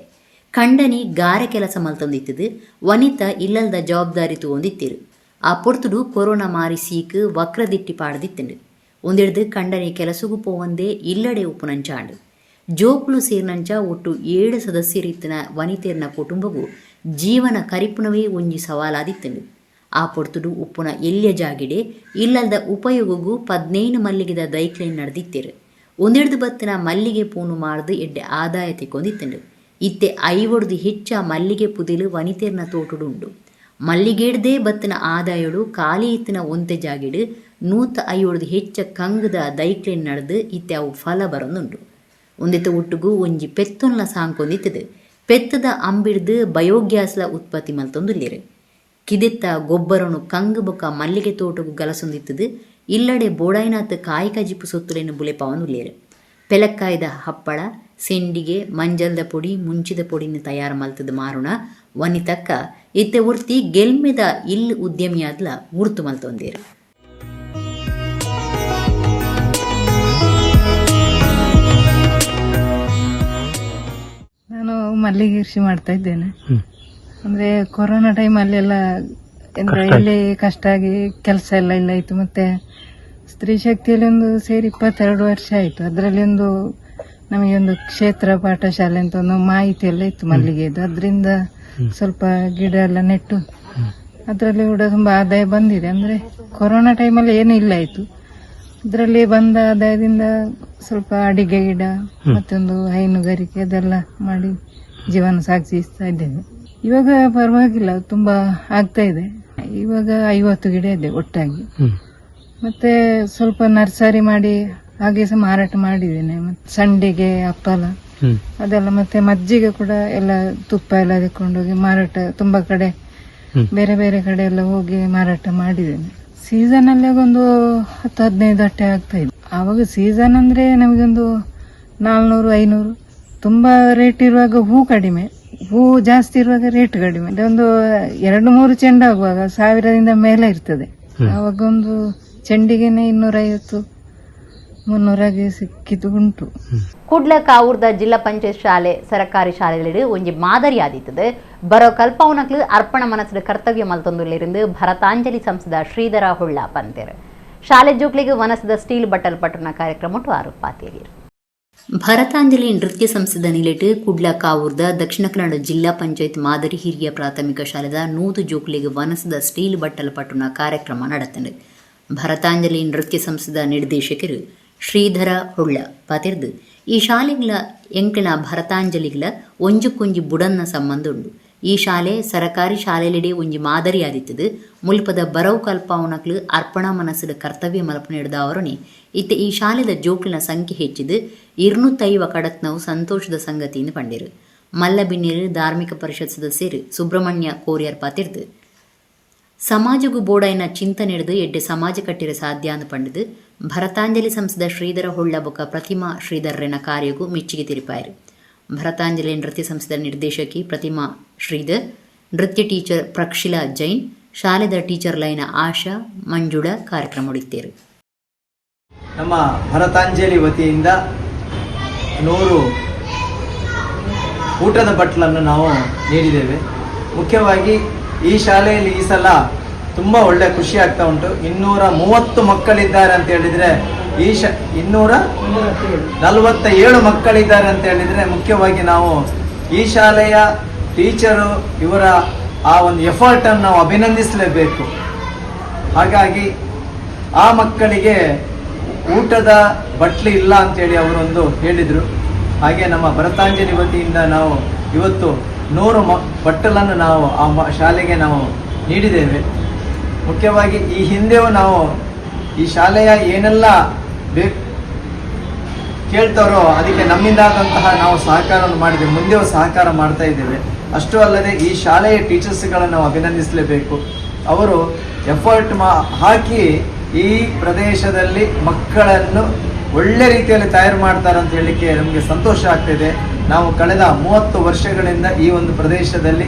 ಕಂಡನಿ ಗಾರೆ ಕೆಲಸ ಮಲ್ತೊಂದಿತ್ತದು, ವನಿತಾ ಇಲ್ಲಲ್ದ ಜವಾಬ್ದಾರಿ ತಗೊಂಡಿತ್ತಿರು. ಆ ಪೊರ್ತುಡು ಕೊರೋನಾ ಮಾರಿ ಸೀಕ್ ವಕ್ರದಿಟ್ಟಿ ಪಾಡ್ದಿತ್ತಂಡು. ಒಂದೆಡ್ದು ಕಂಡನಿ ಕೆಲಸಗೂ ಪೋವಂದೇ ಇಲ್ಲಡೆ ಉಪ್ಪುನಂಚಾಂಡು. ಜೋಕ್ಲು ಸೇರ್ನಂಚ ಒಟ್ಟು 7 ಸದಸ್ಯರಿತ್ತಿನ ವನಿತೆರ್ನ ಕುಟುಂಬವು ಜೀವನ ಕರಿಪುನವೇ ಒಂಜಿ ಸವಾಲಾದಿತ್ತಂಡು. ಆ ಪೊರ್ತುಡು ಉಪ್ಪುನ ಎಲ್ಯ ಜಾಗಿಡೆ ಇಲ್ಲಲ್ದ ಉಪಯೋಗಗೂ 15 ಮಲ್ಲಿಗೆದ ದೈಕ್ಲೇನ್ ನಡೆದಿತ್ತಿರು. ಒಂದೆಡ್ದು ಬತ್ತಿನ ಮಲ್ಲಿಗೆ ಪೂನು ಮಾರ್ದು ಎಡ್ಡೆ ಆದಾಯ ತಿಕ್ಕೊಂದಿತ್ತಂಡು. ಇತ್ತೆ 50 ಹೆಚ್ಚ ಮಲ್ಲಿಗೆ ಪುದಿಲು ವನಿತೆರ್ನ ತೋಟುಡು ಉಂಡು. ಮಲ್ಲಿಗೆಡ್ದೇ ಬತ್ತಿನ ಆದಾಯಡು ಖಾಲಿ ಇತ್ತಿನ ಒಂತೆ ಜಾಗಿಡು 150 ಹೆಚ್ಚ ಕಂಗದ ದೈಕ್ಲೇನ್ ನಡೆದು ಇತ್ತೆ ಅವು ಫಲ ಬರೊಂದುಂಡು. ಒಂದೆತ್ತ ಒಟ್ಟುಗು ಒಂಜಿ ಪೆತ್ತೊನ್ಲ ಸಾಂಕೊಂದಿತ್ತದು. ಪೆತ್ತದ ಅಂಬಿಡ್ದು ಬಯೋಗ್ಯಾಸ್ಲ ಉತ್ಪತ್ತಿ ಮಲ್ತೊಂದುಲ್ಲೆರ್. ಕಿದೆತ್ತ ಗೊಬ್ಬರನು ಕಂಗು ಬೊಕ್ಕ ಮಲ್ಲಿಗೆ ತೋಟಗು ಗಲಸೊಂದಿತ್ತದು. ಇಲ್ಲಡೆ ಬೋಡಾಯ್ನಾತ್ ಕಾಯಿ ಕಜಿಪು ಸೊತ್ತುಲೆನು ಬುಲೆಪಾವೊಂದುಲ್ಲೆರ್. ಪೆಲಕ್ಕಾಯ್ದ ಹಪ್ಪಳ, ಸೆಂಡಿಗೆ, ಮಂಜಲ್ದ ಪೊಡಿ, ಮುಂಚಿದ ಪೊಡಿನ ತಯಾರು ಮಲ್ತದ ಮಾರುಣ ವನಿತಕ್ಕ ಇತ್ತೆ ಒರ್ತಿ ಗೆಲ್ಮೆದ ಇಲ್ ಉದ್ಯಮಿಯಾದ್ಲ ಗುರ್ತು ಮಲ್ತೊಂದೇರು. ನಾನು ಮಲ್ಲಿಗೆ ಕೃಷಿ ಮಾಡ್ತಾ ಇದ್ದೇನೆ. ಅಂದ್ರೆ ಕೊರೋನಾ ಟೈಮಲ್ಲೆಲ್ಲ ಇಲ್ಲಿ ಕಷ್ಟ ಆಗಿ ಕೆಲಸ ಎಲ್ಲ ಇಲ್ಲ ಇತ್ತು. ಮತ್ತೆ ಸ್ತ್ರೀ ಶಕ್ತಿಯಲ್ಲಿ ಒಂದು ಸೇರಿ 22 ವರ್ಷ ಆಯಿತು. ಅದರಲ್ಲಿ ಒಂದು ನಮಗೆ ಒಂದು ಕ್ಷೇತ್ರ ಪಾಠಶಾಲೆ ಅಂತ ಒಂದು ಮಾಹಿತಿ ಎಲ್ಲ ಇತ್ತು ಮಲ್ಲಿಗೆದು. ಅದರಿಂದ ಸ್ವಲ್ಪ ಗಿಡ ಎಲ್ಲ ನೆಟ್ಟು ಅದರಲ್ಲಿ ಕೂಡ ತುಂಬಾ ಆದಾಯ ಬಂದಿದೆ. ಅಂದ್ರೆ ಕೊರೋನಾ ಟೈಮಲ್ಲಿ ಏನೂ ಇಲ್ಲ ಆಯಿತು. ಅದರಲ್ಲಿ ಬಂದ ಆದಾಯದಿಂದ ಸ್ವಲ್ಪ ಅಡಿಗೆ ಗಿಡ ಮತ್ತೊಂದು ಹೈನುಗಾರಿಕೆ ಅದೆಲ್ಲ ಮಾಡಿ ಜೀವನ ಸಾಗಿಸ್ತಾ ಇದ್ದೇವೆ. ಇವಾಗ ಪರವಾಗಿಲ್ಲ, ತುಂಬಾ ಆಗ್ತಾ ಇದೆ. ಇವಾಗ 50 ಗಿಡ ಇದೆ ಒಟ್ಟಾಗಿ. ಮತ್ತೆ ಸ್ವಲ್ಪ ನರ್ಸರಿ ಮಾಡಿ ಹಾಗೆ ಸಹ ಮಾರಾಟ ಮಾಡಿದ್ದೇನೆ. ಮತ್ತೆ ಸಂಡಿಗೆ, ಹಪ್ಪಳ ಅದೆಲ್ಲ, ಮತ್ತೆ ಮಜ್ಜಿಗೆ ಕೂಡ ಎಲ್ಲ ತುಪ್ಪ ಎಲ್ಲ ತಕೊಂಡೋಗಿ ಮಾರಾಟ ತುಂಬಾ ಕಡೆ ಬೇರೆ ಬೇರೆ ಕಡೆ ಎಲ್ಲ ಹೋಗಿ ಮಾರಾಟ ಮಾಡಿದ್ದೇನೆ. ಸೀಸನ್ ಅಲ್ಲಿ ಒಂದು 10-15 ಅಟ್ಟೆ ಆಗ್ತಾ ಇದೆ. ಆವಾಗ ಸೀಸನ್ ಅಂದ್ರೆ ನಮಗೊಂದು 400-500. ತುಂಬಾ ರೇಟ್ ಇರುವಾಗ ಹೂ ಕಡಿಮೆ, ಹೂ ಜಾಸ್ತಿ ಇರುವಾಗ ರೇಟ್ ಕಡಿಮೆ. ಒಂದು 2-3 ಚೆಂಡು ಆಗುವಾಗ 1000ದಿಂದ ಮೇಲೆ ಇರ್ತದೆ. ಆವಾಗ ಒಂದು ಚೆಂಡಿಗೆನೆ 250-300 ಸಿಕ್ಕಿದ್ದು ಉಂಟು. ಕುಡ್ಲ ಕಾವೂರ್ದ ಜಿಲ್ಲಾ ಪಂಚಾಯತ್ ಶಾಲೆ ಸರಕಾರಿ ಶಾಲೆಗಳು ಒಂಜಿ ಮಾದರಿ ಆದಿತ್ತದು. ಬರೋ ಕಲ್ಪವನಕ್ಲು ಅರ್ಪಣ ಮನಸ್ಸು ಕರ್ತವ್ಯ ಮಲ್ತೊಂದುಲ್ಲಿருந்து ಭರತಾಂಜಲಿ ಸಂಸ್ಥದ ಶ್ರೀಧರ ಹೊಳ್ಳ ಪಂತೇರು. ಶಾಲೆ ಜೋಕ್ಲಿಗೆ ವನಸದ ಸ್ಟೀಲ್ ಬಟ್ಟಲ್ ಪಟ್ಟಣ ಕಾರ್ಯಕ್ರಮ ಆರು ಪಾತೇರಿಯರು. ಭರತಾಂಜಲಿ ನೃತ್ಯ ಸಂಸ್ಥೆದ ನಿಲೆಟ್ ಕುಡ್ಲ ಕಾವೂರ್ದ ದಕ್ಷಿಣ ಕನ್ನಡ ಜಿಲ್ಲಾ ಪಂಚಾಯತ್ ಮಾದರಿ ಹಿರಿಯ ಪ್ರಾಥಮಿಕ ಶಾಲೆದ 100 ಜೋಕ್ಲಿಗೆ ವನಸದ ಸ್ಟೀಲ್ ಬಟ್ಟಲ್ ಪಟ್ಟಣ ಕಾರ್ಯಕ್ರಮ ನಡೆತಂಡು. ಭರತಾಂಜಲಿ ನೃತ್ಯ ಸಂಸ್ಥೆದ ನಿರ್ದೇಶಕರು ಶ್ರೀಧರ ಹೊಳ್ಳ ಪಾತಿರ್ದು ಈ ಶಾಲೆಗಳ ಎಂಕಿನ ಭರತಾಂಜಲಿಗಳ ಒಂಜುಕೊಂಜಿ ಬುಡನ್ನ ಸಂಬಂಧ ಉಂಡು. ಈ ಶಾಲೆ ಸರಕಾರಿ ಶಾಲೆಲಿಡೆ ಒಂಜಿ ಮಾದರಿ ಆದಿತ್ತದು. ಮುಲ್ಪದ ಬರವು ಕಲ್ಪಾವನಕ್ಲು ಅರ್ಪಣಾ ಮನಸ್ಸಿನ ಕರ್ತವ್ಯ ಮಲಪು ನೀಡಿದ ಅವರನೆ ಇತ್ತೆ ಈ ಶಾಲೆದ ಜೋಕ್ಲಿನ ಸಂಖ್ಯೆ ಹೆಚ್ಚಿದು 250 ಕಡತ್ನವು ಸಂತೋಷದ ಸಂಗತಿಯನ್ನು ಪಂಡಿರು. ಮಲ್ಲಬಿನ್ನಿರು ಧಾರ್ಮಿಕ ಪರಿಷತ್ ಸದಸ್ಯರು ಸುಬ್ರಹ್ಮಣ್ಯ ಕೋರಿಯರ್ ಪಾತಿರ್ದು ಸಮಾಜಗೂ ಬೋಡಾಯಿನ ಚಿಂತನೆ ಹಿಡಿದು ಎಡ್ಡೆ ಸಮಾಜ ಕಟ್ಟಿರ ಸಾಧ್ಯ ಅಂದು ಪಂಡಿದು ಭರತಾಂಜಲಿ ಸಂಸ್ಥೆದ ಶ್ರೀಧರ ಹೊಳ್ಳ ಬೊಕ್ಕ ಪ್ರತಿಮಾ ಶ್ರೀಧರ್ರೆನ ಕಾರ್ಯಗೂ ಮೆಚ್ಚುಗೆ ತಿರುಪಾಯರು. ಭರತಾಂಜಲಿ ನೃತ್ಯ ಸಂಸ್ಥೆದ ನಿರ್ದೇಶಕಿ ಪ್ರತಿಮಾ ಶ್ರೀಧರ್, ನೃತ್ಯ ಟೀಚರ್ ಪ್ರಕ್ಷಿಲಾ ಜೈನ್, ಶಾಲೆದ ಟೀಚರ್ ಲೈನ ಆಶಾ ಮಂಜುಳ ಕಾರ್ಯಕ್ರಮ ಉಡಿತ್ತೇರು. ನಮ್ಮ ಭರತಾಂಜಲಿ ವತಿಯಿಂದ 100 ಊಟದ ಬಟ್ಲನ್ನು ನಾವು ನೀಡಿದ್ದೇವೆ. ಮುಖ್ಯವಾಗಿ ಈ ಶಾಲೆಯಲ್ಲಿ ಈ ಸಲ ತುಂಬ ಒಳ್ಳೆ ಖುಷಿ ಆಗ್ತಾ ಉಂಟು. 230 ಮಕ್ಕಳಿದ್ದಾರೆ ಅಂತ ಹೇಳಿದರೆ, ಈ 247 ಮಕ್ಕಳಿದ್ದಾರೆ ಅಂತ ಹೇಳಿದರೆ, ಮುಖ್ಯವಾಗಿ ನಾವು ಈ ಶಾಲೆಯ ಟೀಚರು ಇವರ ಆ ಒಂದು ಎಫರ್ಟನ್ನು ನಾವು ಅಭಿನಂದಿಸಲೇಬೇಕು. ಹಾಗಾಗಿ ಆ ಮಕ್ಕಳಿಗೆ ಊಟದ ಬಟ್ಲು ಇಲ್ಲ ಅಂತೇಳಿ ಅವರೊಂದು ಹೇಳಿದರು. ಹಾಗೆ ನಮ್ಮ ಭರತಾಂಜಲಿ ವತಿಯಿಂದ ನಾವು ಇವತ್ತು 100 ಬಟ್ಟಲನ್ನು ನಾವು ಆ ಶಾಲೆಗೆ ನಾವು ನೀಡಿದ್ದೇವೆ. ಮುಖ್ಯವಾಗಿ ಈ ಹಿಂದೆಯೂ ನಾವು ಈ ಶಾಲೆಯ ಏನೆಲ್ಲ ಬೇಕು ಕೇಳ್ತಾರೋ ಅದಕ್ಕೆ ನಮ್ಮಿಂದಾದಂತಹ ನಾವು ಸಹಕಾರವನ್ನು ಮಾಡಿದ್ದೇವೆ, ಮುಂದೆಯೂ ಸಹಕಾರ ಮಾಡ್ತಾ ಇದ್ದೇವೆ. ಅಷ್ಟು ಅಲ್ಲದೆ ಈ ಶಾಲೆಯ ಟೀಚರ್ಸ್ಗಳನ್ನು ನಾವು ಅಭಿನಂದಿಸಲೇಬೇಕು. ಅವರು ಎಫರ್ಟ್ ಹಾಕಿ ಈ ಪ್ರದೇಶದಲ್ಲಿ ಮಕ್ಕಳನ್ನು ಒಳ್ಳೆ ರೀತಿಯಲ್ಲಿ ತಯಾರು ಮಾಡ್ತಾರೆ ಅಂತ ಹೇಳಲಿಕ್ಕೆ ನಮಗೆ ಸಂತೋಷ ಆಗ್ತಿದೆ. ನಾವು ಕಳೆದ 30 ವರ್ಷಗಳಿಂದ ಈ ಒಂದು ಪ್ರದೇಶದಲ್ಲಿ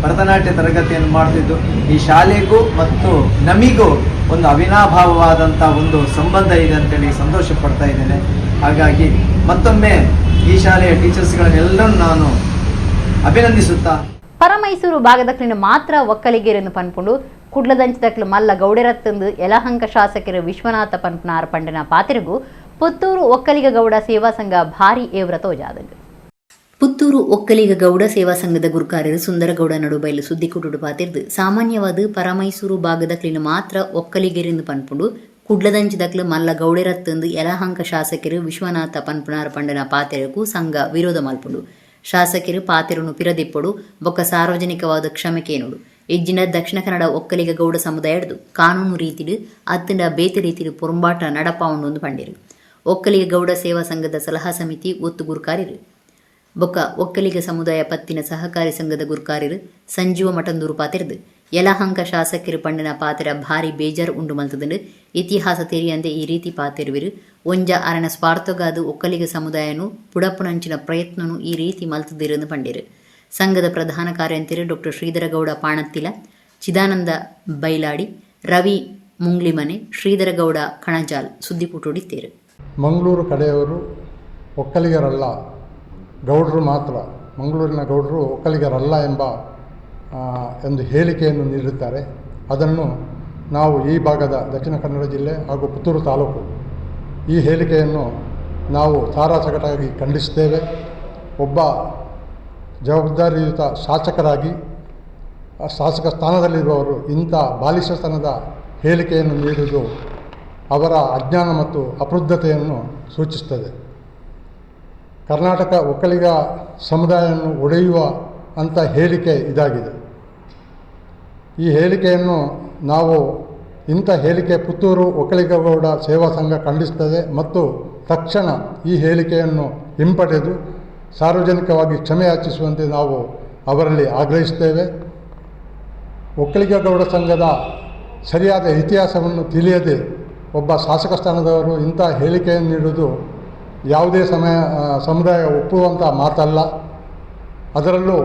ಭರತನಾಟ್ಯ ತರಗತಿಯನ್ನು ಮಾಡ್ತಿದ್ದು, ಈ ಶಾಲೆಗೂ ಮತ್ತು ನಮಿಗೂ ಒಂದು ಅವಿನಾಭಾವವಾದಂಥ ಒಂದು ಸಂಬಂಧ ಇದೆ ಅಂತೇಳಿ ಸಂತೋಷ ಪಡ್ತಾ ಇದ್ದೇನೆ. ಹಾಗಾಗಿ ಮತ್ತೊಮ್ಮೆ ಈ ಶಾಲೆಯ ಟೀಚರ್ಸ್ಗಳನ್ನೆಲ್ಲರೂ ನಾನು ಅಭಿನಂದಿಸುತ್ತಾ, ಪರಮೈಸೂರು ಭಾಗದಕ್ಲಿನ ಮಾತ್ರ ಒಕ್ಕಲಿಗೇರನ್ನು ಪನ್ಪುಂಡು ಕುಡ್ಲದಂಚದಕ್ಲು ಮಲ್ಲ ಗೌಡೆರತ್ತಂದು ಯಲಹಂಕ ಶಾಸಕರು ವಿಶ್ವನಾಥ ಪನ್ಪುನಾರ್ ಪಂಡನ ಪಾತಿರಿಗೂ ಪುತ್ತೂರು ಒಕ್ಕಲಿಗ ಗೌಡ ಸೇವಾ ಸಂಘ ಭಾರಿ ಏವ್ರ ತೋಜಾದಂಗ. ಪುತ್ತೂರು ಒಕ್ಕಲಿಗ ಗೌಡ ಸೇವಾ ಸಂಘದ ಗುರುಕಾರರು ಸುಂದರಗೌಡ ನಡುಬೈಲು ಸುದ್ದಿಕುಟುಡು ಪಾತಿರ್ದು ಸಾಮಾನ್ಯವಾದ ಪರಮೈಸೂರು ಭಾಗದಕ್ಲಿನ ಮಾತ್ರ ಒಕ್ಕಲಿಗರೆಂದು ಪನ್ಪುಂಡು ಕುಡ್ಲದಂಚದಕ್ಲು ಮಲ್ಲ ಗೌಡೆರತ್ತಂದು ಯಲಹಂಕ ಶಾಸಕರು ವಿಶ್ವನಾಥ ಪನ್ಪುನಾರ್ ಪಂಡನ ಪಾತೆರಗೂ ಸಂಘ ವಿರೋಧ ಮಲ್ಪುಂಡು. ಶಾಸಕರು ಪಾತೆರುನು ಪಿರದಿಪ್ಪಡು ಬೊಕ್ಕ ಸಾರ್ವಜನಿಕವಾದ ಕ್ಷಮೆಕೇನುಡು ಇಜ್ಜಿನ ದಕ್ಷಿಣ ಕನ್ನಡ ಒಕ್ಕಲಿಗ ಗೌಡ ಸಮುದಾಯಡ್ದು ಕಾನೂನು ರೀತಿಡು ಅತ್ತಂಡ ಬೇತೆ ರೀತಿಡು ಪೊರಂಬಾಟ ನಡಪಾವುಂಡು ಪಂಡಿರು. ಒಕ್ಕಲಿಗ ಗೌಡ ಸೇವಾ ಸಂಘದ ಸಲಹಾ ಸಮಿತಿ ಒತ್ತು ಗುರುಕಾರಿರು ಬೊಕ್ಕ ಒಕ್ಕಲಿಗ ಸಮುದಾಯ ಪತ್ತಿನ ಸಹಕಾರಿ ಸಂಘದ ಗುರುಕಾರಿರು ಸಂಜೀವ ಮಠಂದೂರು ಪಾತಿರ್ದು ಯಲಹಂಕ ಶಾಸಕರು ಪಂಡನ ಪಾತ್ರ ಭಾರಿ ಬೇಜಾರು ಉಂಡು ಮಲ್ತದಂಡು ಇತಿಹಾಸ ತೆರಿಯಂದೆ ಈ ರೀತಿ ಪಾತಿರುವಿರು ಒಂಜ ಅರಣ ಸ್ವಾರ್ಥಗಾದು ಒಕ್ಕಲಿಗ ಸಮುದಾಯನು ಪುಡಪುನಂಚಿನ ಪ್ರಯತ್ನನು ಈ ರೀತಿ ಮಲ್ತದಿರೆಂದು ಪಂಡಿರು. ಸಂಘದ ಪ್ರಧಾನ ಕಾರ್ಯಂತಿರು ಡಾಕ್ಟರ್ ಶ್ರೀಧರಗೌಡ ಪಾಣತ್ತಿಲ, ಚಿದಾನಂದ ಬೈಲಾಡಿ, ರವಿ ಮುಂಗ್ಲಿಮನೆ, ಶ್ರೀಧರಗೌಡ ಕಣಜಾಲ್ ಸುದ್ದಿಪುಟುಡಿತ್ತೇರು. ಮಂಗಳೂರು ಕಡೆಯವರು ಒಕ್ಕಲಿಗರಲ್ಲ, ಗೌಡರು ಮಾತ್ರ, ಮಂಗಳೂರಿನ ಗೌಡರು ಒಕ್ಕಲಿಗರಲ್ಲ ಎಂಬ ಒಂದು ಹೇಳಿಕೆಯನ್ನು ನೀಡುತ್ತಾರೆ. ಅದನ್ನು ನಾವು ಈ ಭಾಗದ ದಕ್ಷಿಣ ಕನ್ನಡ ಜಿಲ್ಲೆ ಹಾಗೂ ಪುತ್ತೂರು ತಾಲೂಕು ಈ ಹೇಳಿಕೆಯನ್ನು ನಾವು ಸಾರಾಸಗಟಾಗಿ ಖಂಡಿಸುತ್ತೇವೆ. ಒಬ್ಬ ಜವಾಬ್ದಾರಿಯುತ ಶಾಸಕರಾಗಿ ಶಾಸಕ ಸ್ಥಾನದಲ್ಲಿರುವವರು ಇಂಥ ಬಾಲಿಶತನದ ಹೇಳಿಕೆಯನ್ನು ನೀಡುವುದು ಅವರ ಅಜ್ಞಾನ ಮತ್ತು ಅಪ್ರಬುದ್ಧತೆಯನ್ನು ಸೂಚಿಸುತ್ತದೆ. ಕರ್ನಾಟಕ ಒಕ್ಕಲಿಗ ಸಮುದಾಯವನ್ನು ಒಡೆಯುವ ಅಂಥ ಹೇಳಿಕೆ ಇದಾಗಿದೆ. ಈ ಹೇಳಿಕೆಯನ್ನು ನಾವು ಇಂಥ ಹೇಳಿಕೆ ಪುತ್ತೂರು ಒಕ್ಕಲಿಗಗೌಡ ಸೇವಾ ಸಂಘ ಖಂಡಿಸುತ್ತದೆ ಮತ್ತು ತಕ್ಷಣ ಈ ಹೇಳಿಕೆಯನ್ನು ಹಿಂಪಡೆದು ಸಾರ್ವಜನಿಕವಾಗಿ ಕ್ಷಮೆ ಯಾಚಿಸುವಂತೆ ನಾವು ಅವರಲ್ಲಿ ಆಗ್ರಹಿಸುತ್ತೇವೆ. ಒಕ್ಕಲಿಗಗೌಡ ಸಂಘದ ಸರಿಯಾದ ಇತಿಹಾಸವನ್ನು ತಿಳಿಯದೆ ಒಬ್ಬ ಶಾಸಕ ಸ್ಥಾನದವರು ಇಂಥ ಹೇಳಿಕೆಯನ್ನು ನೀಡುವುದು ಯಾವುದೇ ಸಮುದಾಯ ಒಪ್ಪುವಂಥ ಮಾತಲ್ಲ. ಅದರಲ್ಲೂ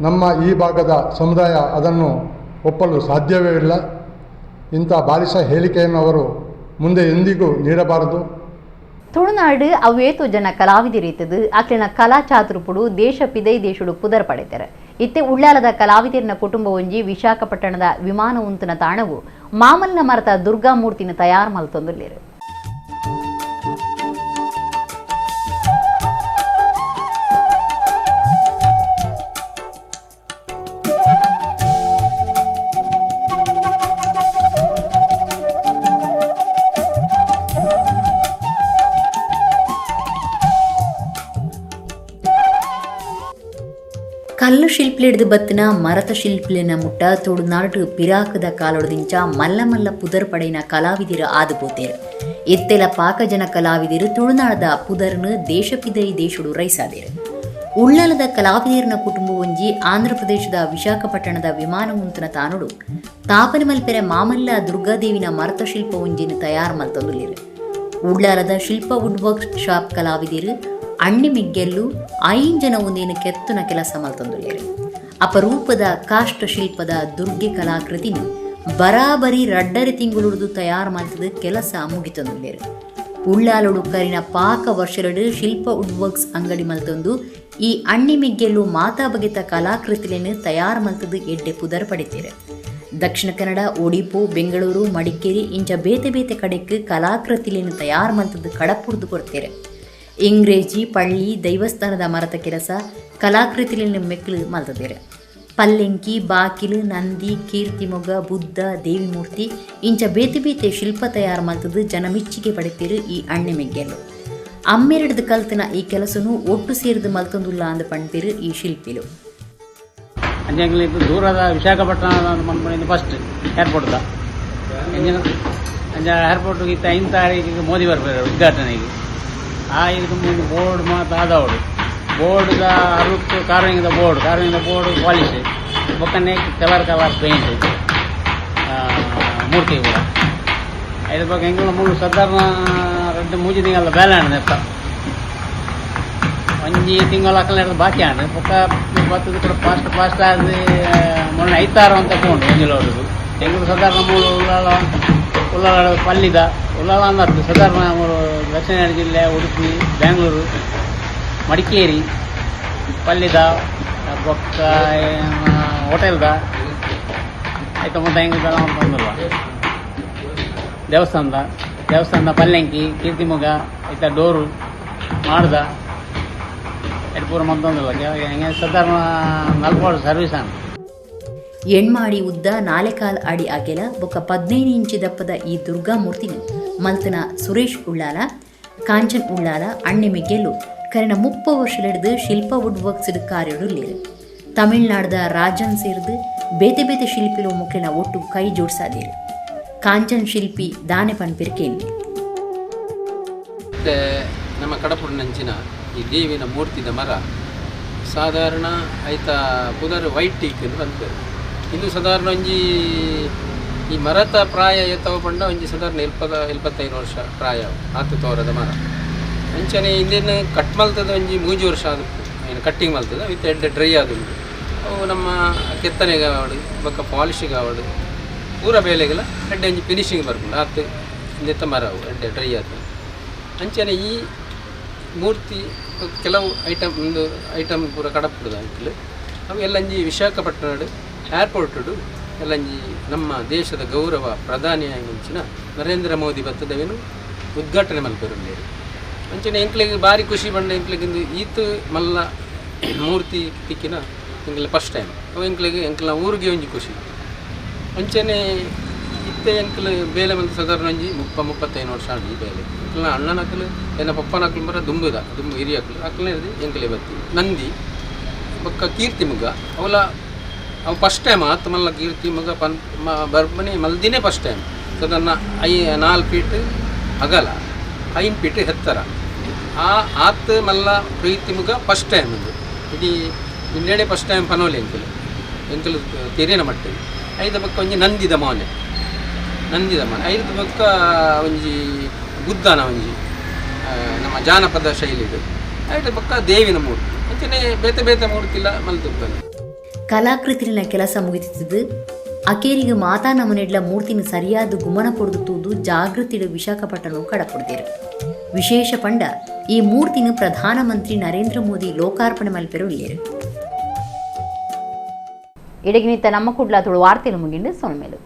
ನಮ್ಮ ಈ ಭಾಗದ ಸಮುದಾಯ ಅದನ್ನು ಒಪ್ಪಲು ಸಾಧ್ಯವೇ ಇಲ್ಲ. ಇಂಥ ಬಾಲಿಶ ಹೇಳಿಕೆಯನ್ನು ಅವರು ಮುಂದೆ ಎಂದಿಗೂ ನೀಡಬಾರದು. ತುಳುನಾಡು ಅವೇತೋ ಜನ ಕಲಾವಿದರಿತ್ತದು ಆಕ್ಲಿನ ಕಲಾ ಚಾತುರ್ಪುಡು ದೇಶ ಪಿದೈ ದೇಶಡು ಪುದರ್ ಪಡೆತಾರೆ. ಇತ್ತೆ ಉಳ್ಳಾಲದ ಕಲಾವಿದರಿನ ಕುಟುಂಬ ಒಂಜಿ ವಿಶಾಖಪಟ್ಟಣದ ವಿಮಾನ ಉಂತನ ತಾಣವು ಮಾಮಲ್ಲ ಮರತ ದುರ್ಗಾಮೂರ್ತಿನ ತಯಾರು ಮಲ್ತೊಂದುಲ್ಲೇರು. ಕಲ್ಲು ಶಿಲ್ಪಿಲಿಡ್ದು ಬತ್ತಿನ ಮರತ ಶಿಲ್ಪಿಲಿನ ಮುಟ್ಟ ತುಳುನಾಡು ಪಿರಾಕದ ಕಾಲೊಡದಿಂಚ ಮಲ್ಲ ಮಲ್ಲ ಪುದರ್ ಪಡೆಯಿನ ಕಲಾವಿದಿರು ಆದು ಪೋತೇರು. ಇತ್ತೆಲ ಪಾಕ ಜನ ಕಲಾವಿದಿರು ತುಳುನಾಡದ ಪುದರ್ನು ದೇಶಪಿದೈ ದೇಶಡು ರೈಸಾದೇರು. ಉಳ್ಳಾಲದ ಕಲಾವಿದರ್ನ ಕುಟುಂಬ ಒಂಜಿ ಆಂಧ್ರ ಪ್ರದೇಶದ ವಿಶಾಖಪಟ್ಟಣದ ವಿಮಾನ ಮುಂತನ ತಾನುಡು ತಾಪನ ಮಲ್ಪೆರೆ ಮಾಮಲ್ಲ ದುರ್ಗಾದೇವಿನ ಮರತ ಶಿಲ್ಪ ಒಂಜಿನ ತಯಾರು ಮಲ್ತೊಂದುಲ್ಲೇರು. ಉಳ್ಳಾಲದ ಶಿಲ್ಪ ವುಡ್ ವರ್ಕ್ ಶಾಪ್ ಕಲಾವಿದಿರು ಅಣ್ಣಿ ಮಿಗ್ಗೆಲ್ಲು ಐನ್ ಜನ ಒಂದೇನು ಕೆತ್ತುನ ಕೆಲಸ ಮಲ್ತೊಂದುಲ್ಲೇರು. ಅಪರೂಪದ ಕಾಷ್ಟ ಶಿಲ್ಪದ ದುರ್ಗೆ ಕಲಾಕೃತಿನ ಬರಾಬರಿ 2.5 ತಿಂಗಳುಡ್ದು ತಯಾರು ಮಾಡ್ತದ ಕೆಲಸ ಮುಗಿತೊಂದುಲ್ಲೇರು. ಉಳ್ಳಾಲೊಡು ಕರಿನ ಪಾಕ ವರ್ಷಲಡು ಶಿಲ್ಪ ವುಡ್ ವರ್ಕ್ಸ್ ಅಂಗಡಿ ಮಲ್ತೊಂದು ಈ ಅಣ್ಣಿ ಮಿಗ್ಗೆಲ್ಲು ಮಾತಾ ಬಗೆತ ಕಲಾಕೃತಿಲೇನು ತಯಾರು ಮಲ್ತದು ಎಡ್ಡೆ ಪುದರ್ ಪಡಿತೀರು. Dakshina Kannada, Odipu, Bengaluru, Madikeri ಇಂಚ ಬೇತೆ ಬೇತೆ ಕಡೆಕ್ ಕಲಾಕೃತಿಲೇನು ತಯಾರು ಮಲ್ತದ್ದು ಕಡಪುಡ್ದು ಕೊಡ್ತೇರೆ. ಇಂಗ್ರೇಜಿ, ಪಳ್ಳಿ, ದೈವಸ್ಥಾನದ ಮರತ ಕೆಲಸ ಕಲಾಕೃತಿಲೇನು ಮೆಕ್ಕಲು ಮಲ್ತದೇರೆ. ಪಲ್ಲೆಂಕಿ, ಬಾಕಿಲು, ನಂದಿ, ಕೀರ್ತಿಮೊಗ, ಬುದ್ಧ, ದೇವಿಮೂರ್ತಿ ಇಂಚ ಬೇತೆ ಬೇತೆ ಶಿಲ್ಪ ತಯಾರು ಮಲ್ತದ್ದು ಜನಮಿಚ್ಚಿಗೆ ಪಡೆತೀರು ಈ ಅಣ್ಣೆ ಮೆಗ್ಗೆಲು. ಅಮ್ಮೆರಡ್ದು ಕಲ್ತನ ಈ ಕೆಲಸನು ಒಟ್ಟು ಸೇರಿದು ಮಲ್ತೊಂದುಲ್ಲ ಅಂದ್ ಪಣ್ಪೇರು ಈ ಶಿಲ್ಪಿಲು. ಅಂಜಂಗ್ಲಿ ದೂರದ ವಿಶಾಖಪಟ್ಟಣ ಮನ್ಪಣಿಂದ ಫಸ್ಟ್ ಏರ್ಪೋರ್ಟ್ದ ಎಂಜಿನ ಅಂಜ ಏರ್ಪೋರ್ಟ್ ಇತ್ತ 5 ತಾರೀಕಿಗೆ ಮೋದಿ ಬರ್ತಾರೆ ಉದ್ಘಾಟನೆಗೆ. ಆ ಇದು ಮುಂದೆ ಬೋರ್ಡ್ ಮಾತು ಆದವಳು ಬೋರ್ಡ್ದ ಅರುತ್ತು ಕಾರ್ವಿಂಗ್ದ ಬೋರ್ಡ್, ಕಾರ್ವಿಂಗ್ದ ಬೋರ್ಡ್ ಪಾಲಿಶ್ ಬೊಕ್ಕನೆ colour colour paint ಮೂರ್ತಿ ಕೂಡ. ಇದ್ರ ಬಗ್ಗೆ ಎಂಗ್ಲ ಮೂರು ಸಾಧಾರಣ 2 3 ತಿಂಗಳ ಬೇಲೆ ಆಂಡ್ ಒಂಜಿ ತಿಂಗಳ ಅಕ್ಕಲ ಬಾಕಿ ಆಂಡ್ ಬೊಕ್ಕ ಬತ್ತದ ಕೂಡ ಫಾಸ್ಟ್ ಫಾಸ್ಟ್ ಆದ್ ಮೊನ್ನೆ 5 ಅಂತ ಪೋಂಡು ಒಂಜಿ ಲೋಡುದು. ಎಂಗ್ಲ ಸಾಧಾರಣ ಮೂರು ಉಳ್ಳಾಲ ಉಳ್ಳಾಲ ಪಲ್ಲಿದ ಉಳ್ಳಾಲ ಅಂದದ್ದು ಸಾಧಾರಣ ಮೂರು ದಕ್ಷಿಣ ಕನ್ನಡ ಜಿಲ್ಲೆ, ಉಡುಪಿ, ಬೆಂಗಳೂರು, ಮಡಿಕೇರಿ, ಪಲ್ಲಿದ ಬೊಕ್ಕ ಹೋಟೆಲ್ದ ಆಯ್ತು. ಮತ್ತೆ ಹೆಂಗೆ ಬಂದಲ್ವ ದೇವಸ್ಥಾನದ ದೇವಸ್ಥಾನದ ಪಲ್ಲೆಂಕಿ, ಕೀರ್ತಿಮುಗ ಆಯ್ತಾ, ಡೋರು ಮಾಡ್ದ ಎಡ್ ಪೂರ ಮಂತೊಂದಿಲ್ಲ. ಹೆಂಗೆ ಸಾಧಾರಣ 40 ಸರ್ವಿಸ್ ಅನ್ನ. ಎಣ್ಮಾಡಿ ಉದ್ದ 4.25 ಅಡಿ ಅಗೆಲ ಬೊಕ್ಕ 15 ಇಂಚು ದಪ್ಪದ ಈ ದುರ್ಗಾ ಮೂರ್ತಿನ ಮಲ್ತನ ಸುರೇಶ್ ಉಳ್ಳಾಲ, ಕಾಂಚನ್ ಉಳ್ಳಾಲ ಅಣ್ಣೆ ಮೆಗ್ಗೆಲು ಕರೆನ 30 ವರ್ಷಲೆಡ್ದು ಶಿಲ್ಪ ವುಡ್ ವರ್ಕ್ಸ್ ಕಾರ್ಯಡುಲ್ಲೇರು. ತಮಿಳ್ನಾಡ್ದ ರಾಜನ್ ಸೇರ್ದು ಬೇತೆ ಬೇತೆ ಶಿಲ್ಪಿಲು ಮುಖೇನ ಒಟ್ಟು ಕೈ ಜೋಡಿಸಾದೇರು. ಕಾಂಚನ್ ಶಿಲ್ಪಿ ದಾನೆ ಪನ್ಪಿರ್ಕೇನಿ. ಮತ್ತು ನಮ್ಮ ಕಡಪುಡಿನಂಚಿನ ಈ ದೇವಿನ ಮೂರ್ತಿದ ಮರ ಸಾಧಾರಣ ಆಯ್ತಾ ಪುದರ್ ವೈಟ್ ಟೀಕ್ ಅಂತ ಬಂತೇವೆ. ಇದು ಸಾಧಾರಣ ಒಂಜಿ ಈ ಮರತ ಪ್ರಾಯ ಎತ್ತವ ಪಂಡ ಒಂಜಿ ಸಾಧಾರಣ 75 ವರ್ಷ ಪ್ರಾಯ ಆತು ತೋರದ ಮರ. ಅಂಚನೆ ಇಂದಿನ ಕಟ್ ಮಲ್ತದ ಒಂಜಿ 3 ವರ್ಷ ಆದ ಏನು ಕಟ್ಟಿಂಗ್ ಮಲ್ತದ ವಿತ್ ಎಡ್ಡೆ ಡ್ರೈ ಆದುಂಡು. ಅವು ನಮ್ಮ ಕೆತ್ತನೆಗಾವಡು ಬೊಕ್ಕ ಪಾಲಿಶಿಗಾವಡು ಪೂರ ಬೇಲೆಗೆಲ್ಲ ಎಡ್ಡೆ ಒಂಜಿ ಫಿನಿಶಿಂಗ್ ಬರ್ಪುಂಡು ಆತು ಇಂದೆತ್ತ ಮರ ಅವು ಎಡ್ಡೆ ಡ್ರೈ ಆತು. ಅಂಚನೆ ಈ ಮೂರ್ತಿ ಕೆಲವು ಐಟಮ್ ಒಂದು ಐಟಮ್ ಪೂರ ಕಡಪುಡುದು ಅಂಕಲ್. ಅವು ಎಲ್ಲಂಜಿ ವಿಶಾಖಪಟ್ಟಣ ಏರ್ಪೋರ್ಟುಡು ಎಲ್ಲಂಜಿ ನಮ್ಮ ದೇಶದ ಗೌರವ ಪ್ರಧಾನಿಯಾಗಿ ನರೇಂದ್ರ ಮೋದಿ ಬತ್ತದವೇನು ಉದ್ಘಾಟನೆ ಮಲ್ಪೆರುಲ್ಲೇರು. ಅಂಚನೆ ಎಂಕ್ಲೆಗ್ ಭಾರಿ ಖುಷಿ ಬಂಡ ಎಂಕ್ಲೆಗ್ ಇಂದು ಈತ್ ಮಲ್ಲ ಮೂರ್ತಿ ತಿಕ್ಕಿನ ಎಂಕ್ಲೆ ಫಸ್ಟ್ ಟೈಮ್. ಅವು ಎಂಕ್ಲೆಗ್ ಎಂಕ್ಲ ಊರಿಗೆ ಒಂಜಿ ಖುಷಿ. ಅಂಚನೆ ಇತ್ತೆ ಎಂಕ್ಲು ಬೇಲೆ ಮಲ್ತ ಸಾಧಾರಣ ಒಂಜಿ 30 35 ವರ್ಷ ಆಂಡ್ ಈ ಬೇಲೆ. ಎಂಕ್ಲ ಅಣ್ಣನಕ್ಲು ಎನ್ನ ಪಪ್ಪನಕ್ಲು ಬರ ದುಂಬುದ ದುಂಬು ಹಿರಿಯಕ್ಲು ಅಕ್ಲನೇ ಎಂಕ್ಲೆ ಬತ್ತಿ ನಂದಿ ಬೊಕ್ಕ ಕೀರ್ತಿಮುಗ ಅವಲ ಅವು ಫಸ್ಟ್ ಟೈಮ್ ಆತ್ ಮಲ್ಲ ಕೀರ್ತಿಮುಗ ಪನ್ ಬರ್ಬನಿ ಮಲ್ದಿನೇ ಫಸ್ಟ್ ಟೈಮ್. ಸಾಧಾರಣ 4 ಫೀಟ್ ಅಗಲ 5 ಫೀಟ್ ಎತ್ತರ ಆ ಆತ್ ಮಲ್ಲ ಪ್ರೀತಿಮುಗ ಫಸ್ಟ್ ಟೈಮ್ ಇದು ಇಡೀ ಇಂಡಿಯಾಡೇ ಫಸ್ಟ್ ಟೈಮ್ ಪನೋಲಿ ಎಂಕಲು ಎಂಕಲು ತೆರಿನ ಮಟ್ಟಿಗೆ. ಐದ ಬೊಕ್ಕ ಒಂಜಿ ನಂದಿದ ಮೋನೆ ನಂದಿದ ಮನೆ, ಐದು ಬೊಕ್ಕ ಒಂಜಿ ಬುದ್ಧನ ಒಂಜಿ ನಮ್ಮ ಜಾನಪದ ಶೈಲಿಡು, ಐದು ಬೊಕ್ಕ ದೇವಿನ ಮೂರ್ತಿ ಅಂಚನೆ ಬೇತೆ ಬೇತೆ ಮೂರ್ತಿಲ್ಲ ಮಲ್ತುಪ್ಪನೆ. ಕಲಾಕೃತಿನ ಕೆಲಸ ಮುಗಿತಿದ್ದು ಅಕೇರಿಗೆ ಮಾತಾ ನಮನೆಡ್ಲ ಮೂರ್ತಿನ ಸರಿಯಾದ ಗುಮನ ಪೊಡೆದು ತೂದು ಜಾಗೃತಿಡು ವಿಶಾಖಪಟ್ಟಣ ಕಡಪೊಡ್ದೇರು. ವಿಶೇಷ ಪಂಡ ಈ ಮೂರ್ತಿನ ಪ್ರಧಾನಮಂತ್ರಿ ನರೇಂದ್ರ ಮೋದಿ ಲೋಕಾರ್ಪಣೆ ಮಲ್ಪೆರುಳ್ಳೇರು. ಇಡಗಿನಿತ್ತ ನಮ್ಮ ಕುಡ್ಲ ತುಳು ವಾರ್ತೆಲು ಮುಗಿಂಡು ಸೊನ್ಮೇಲು.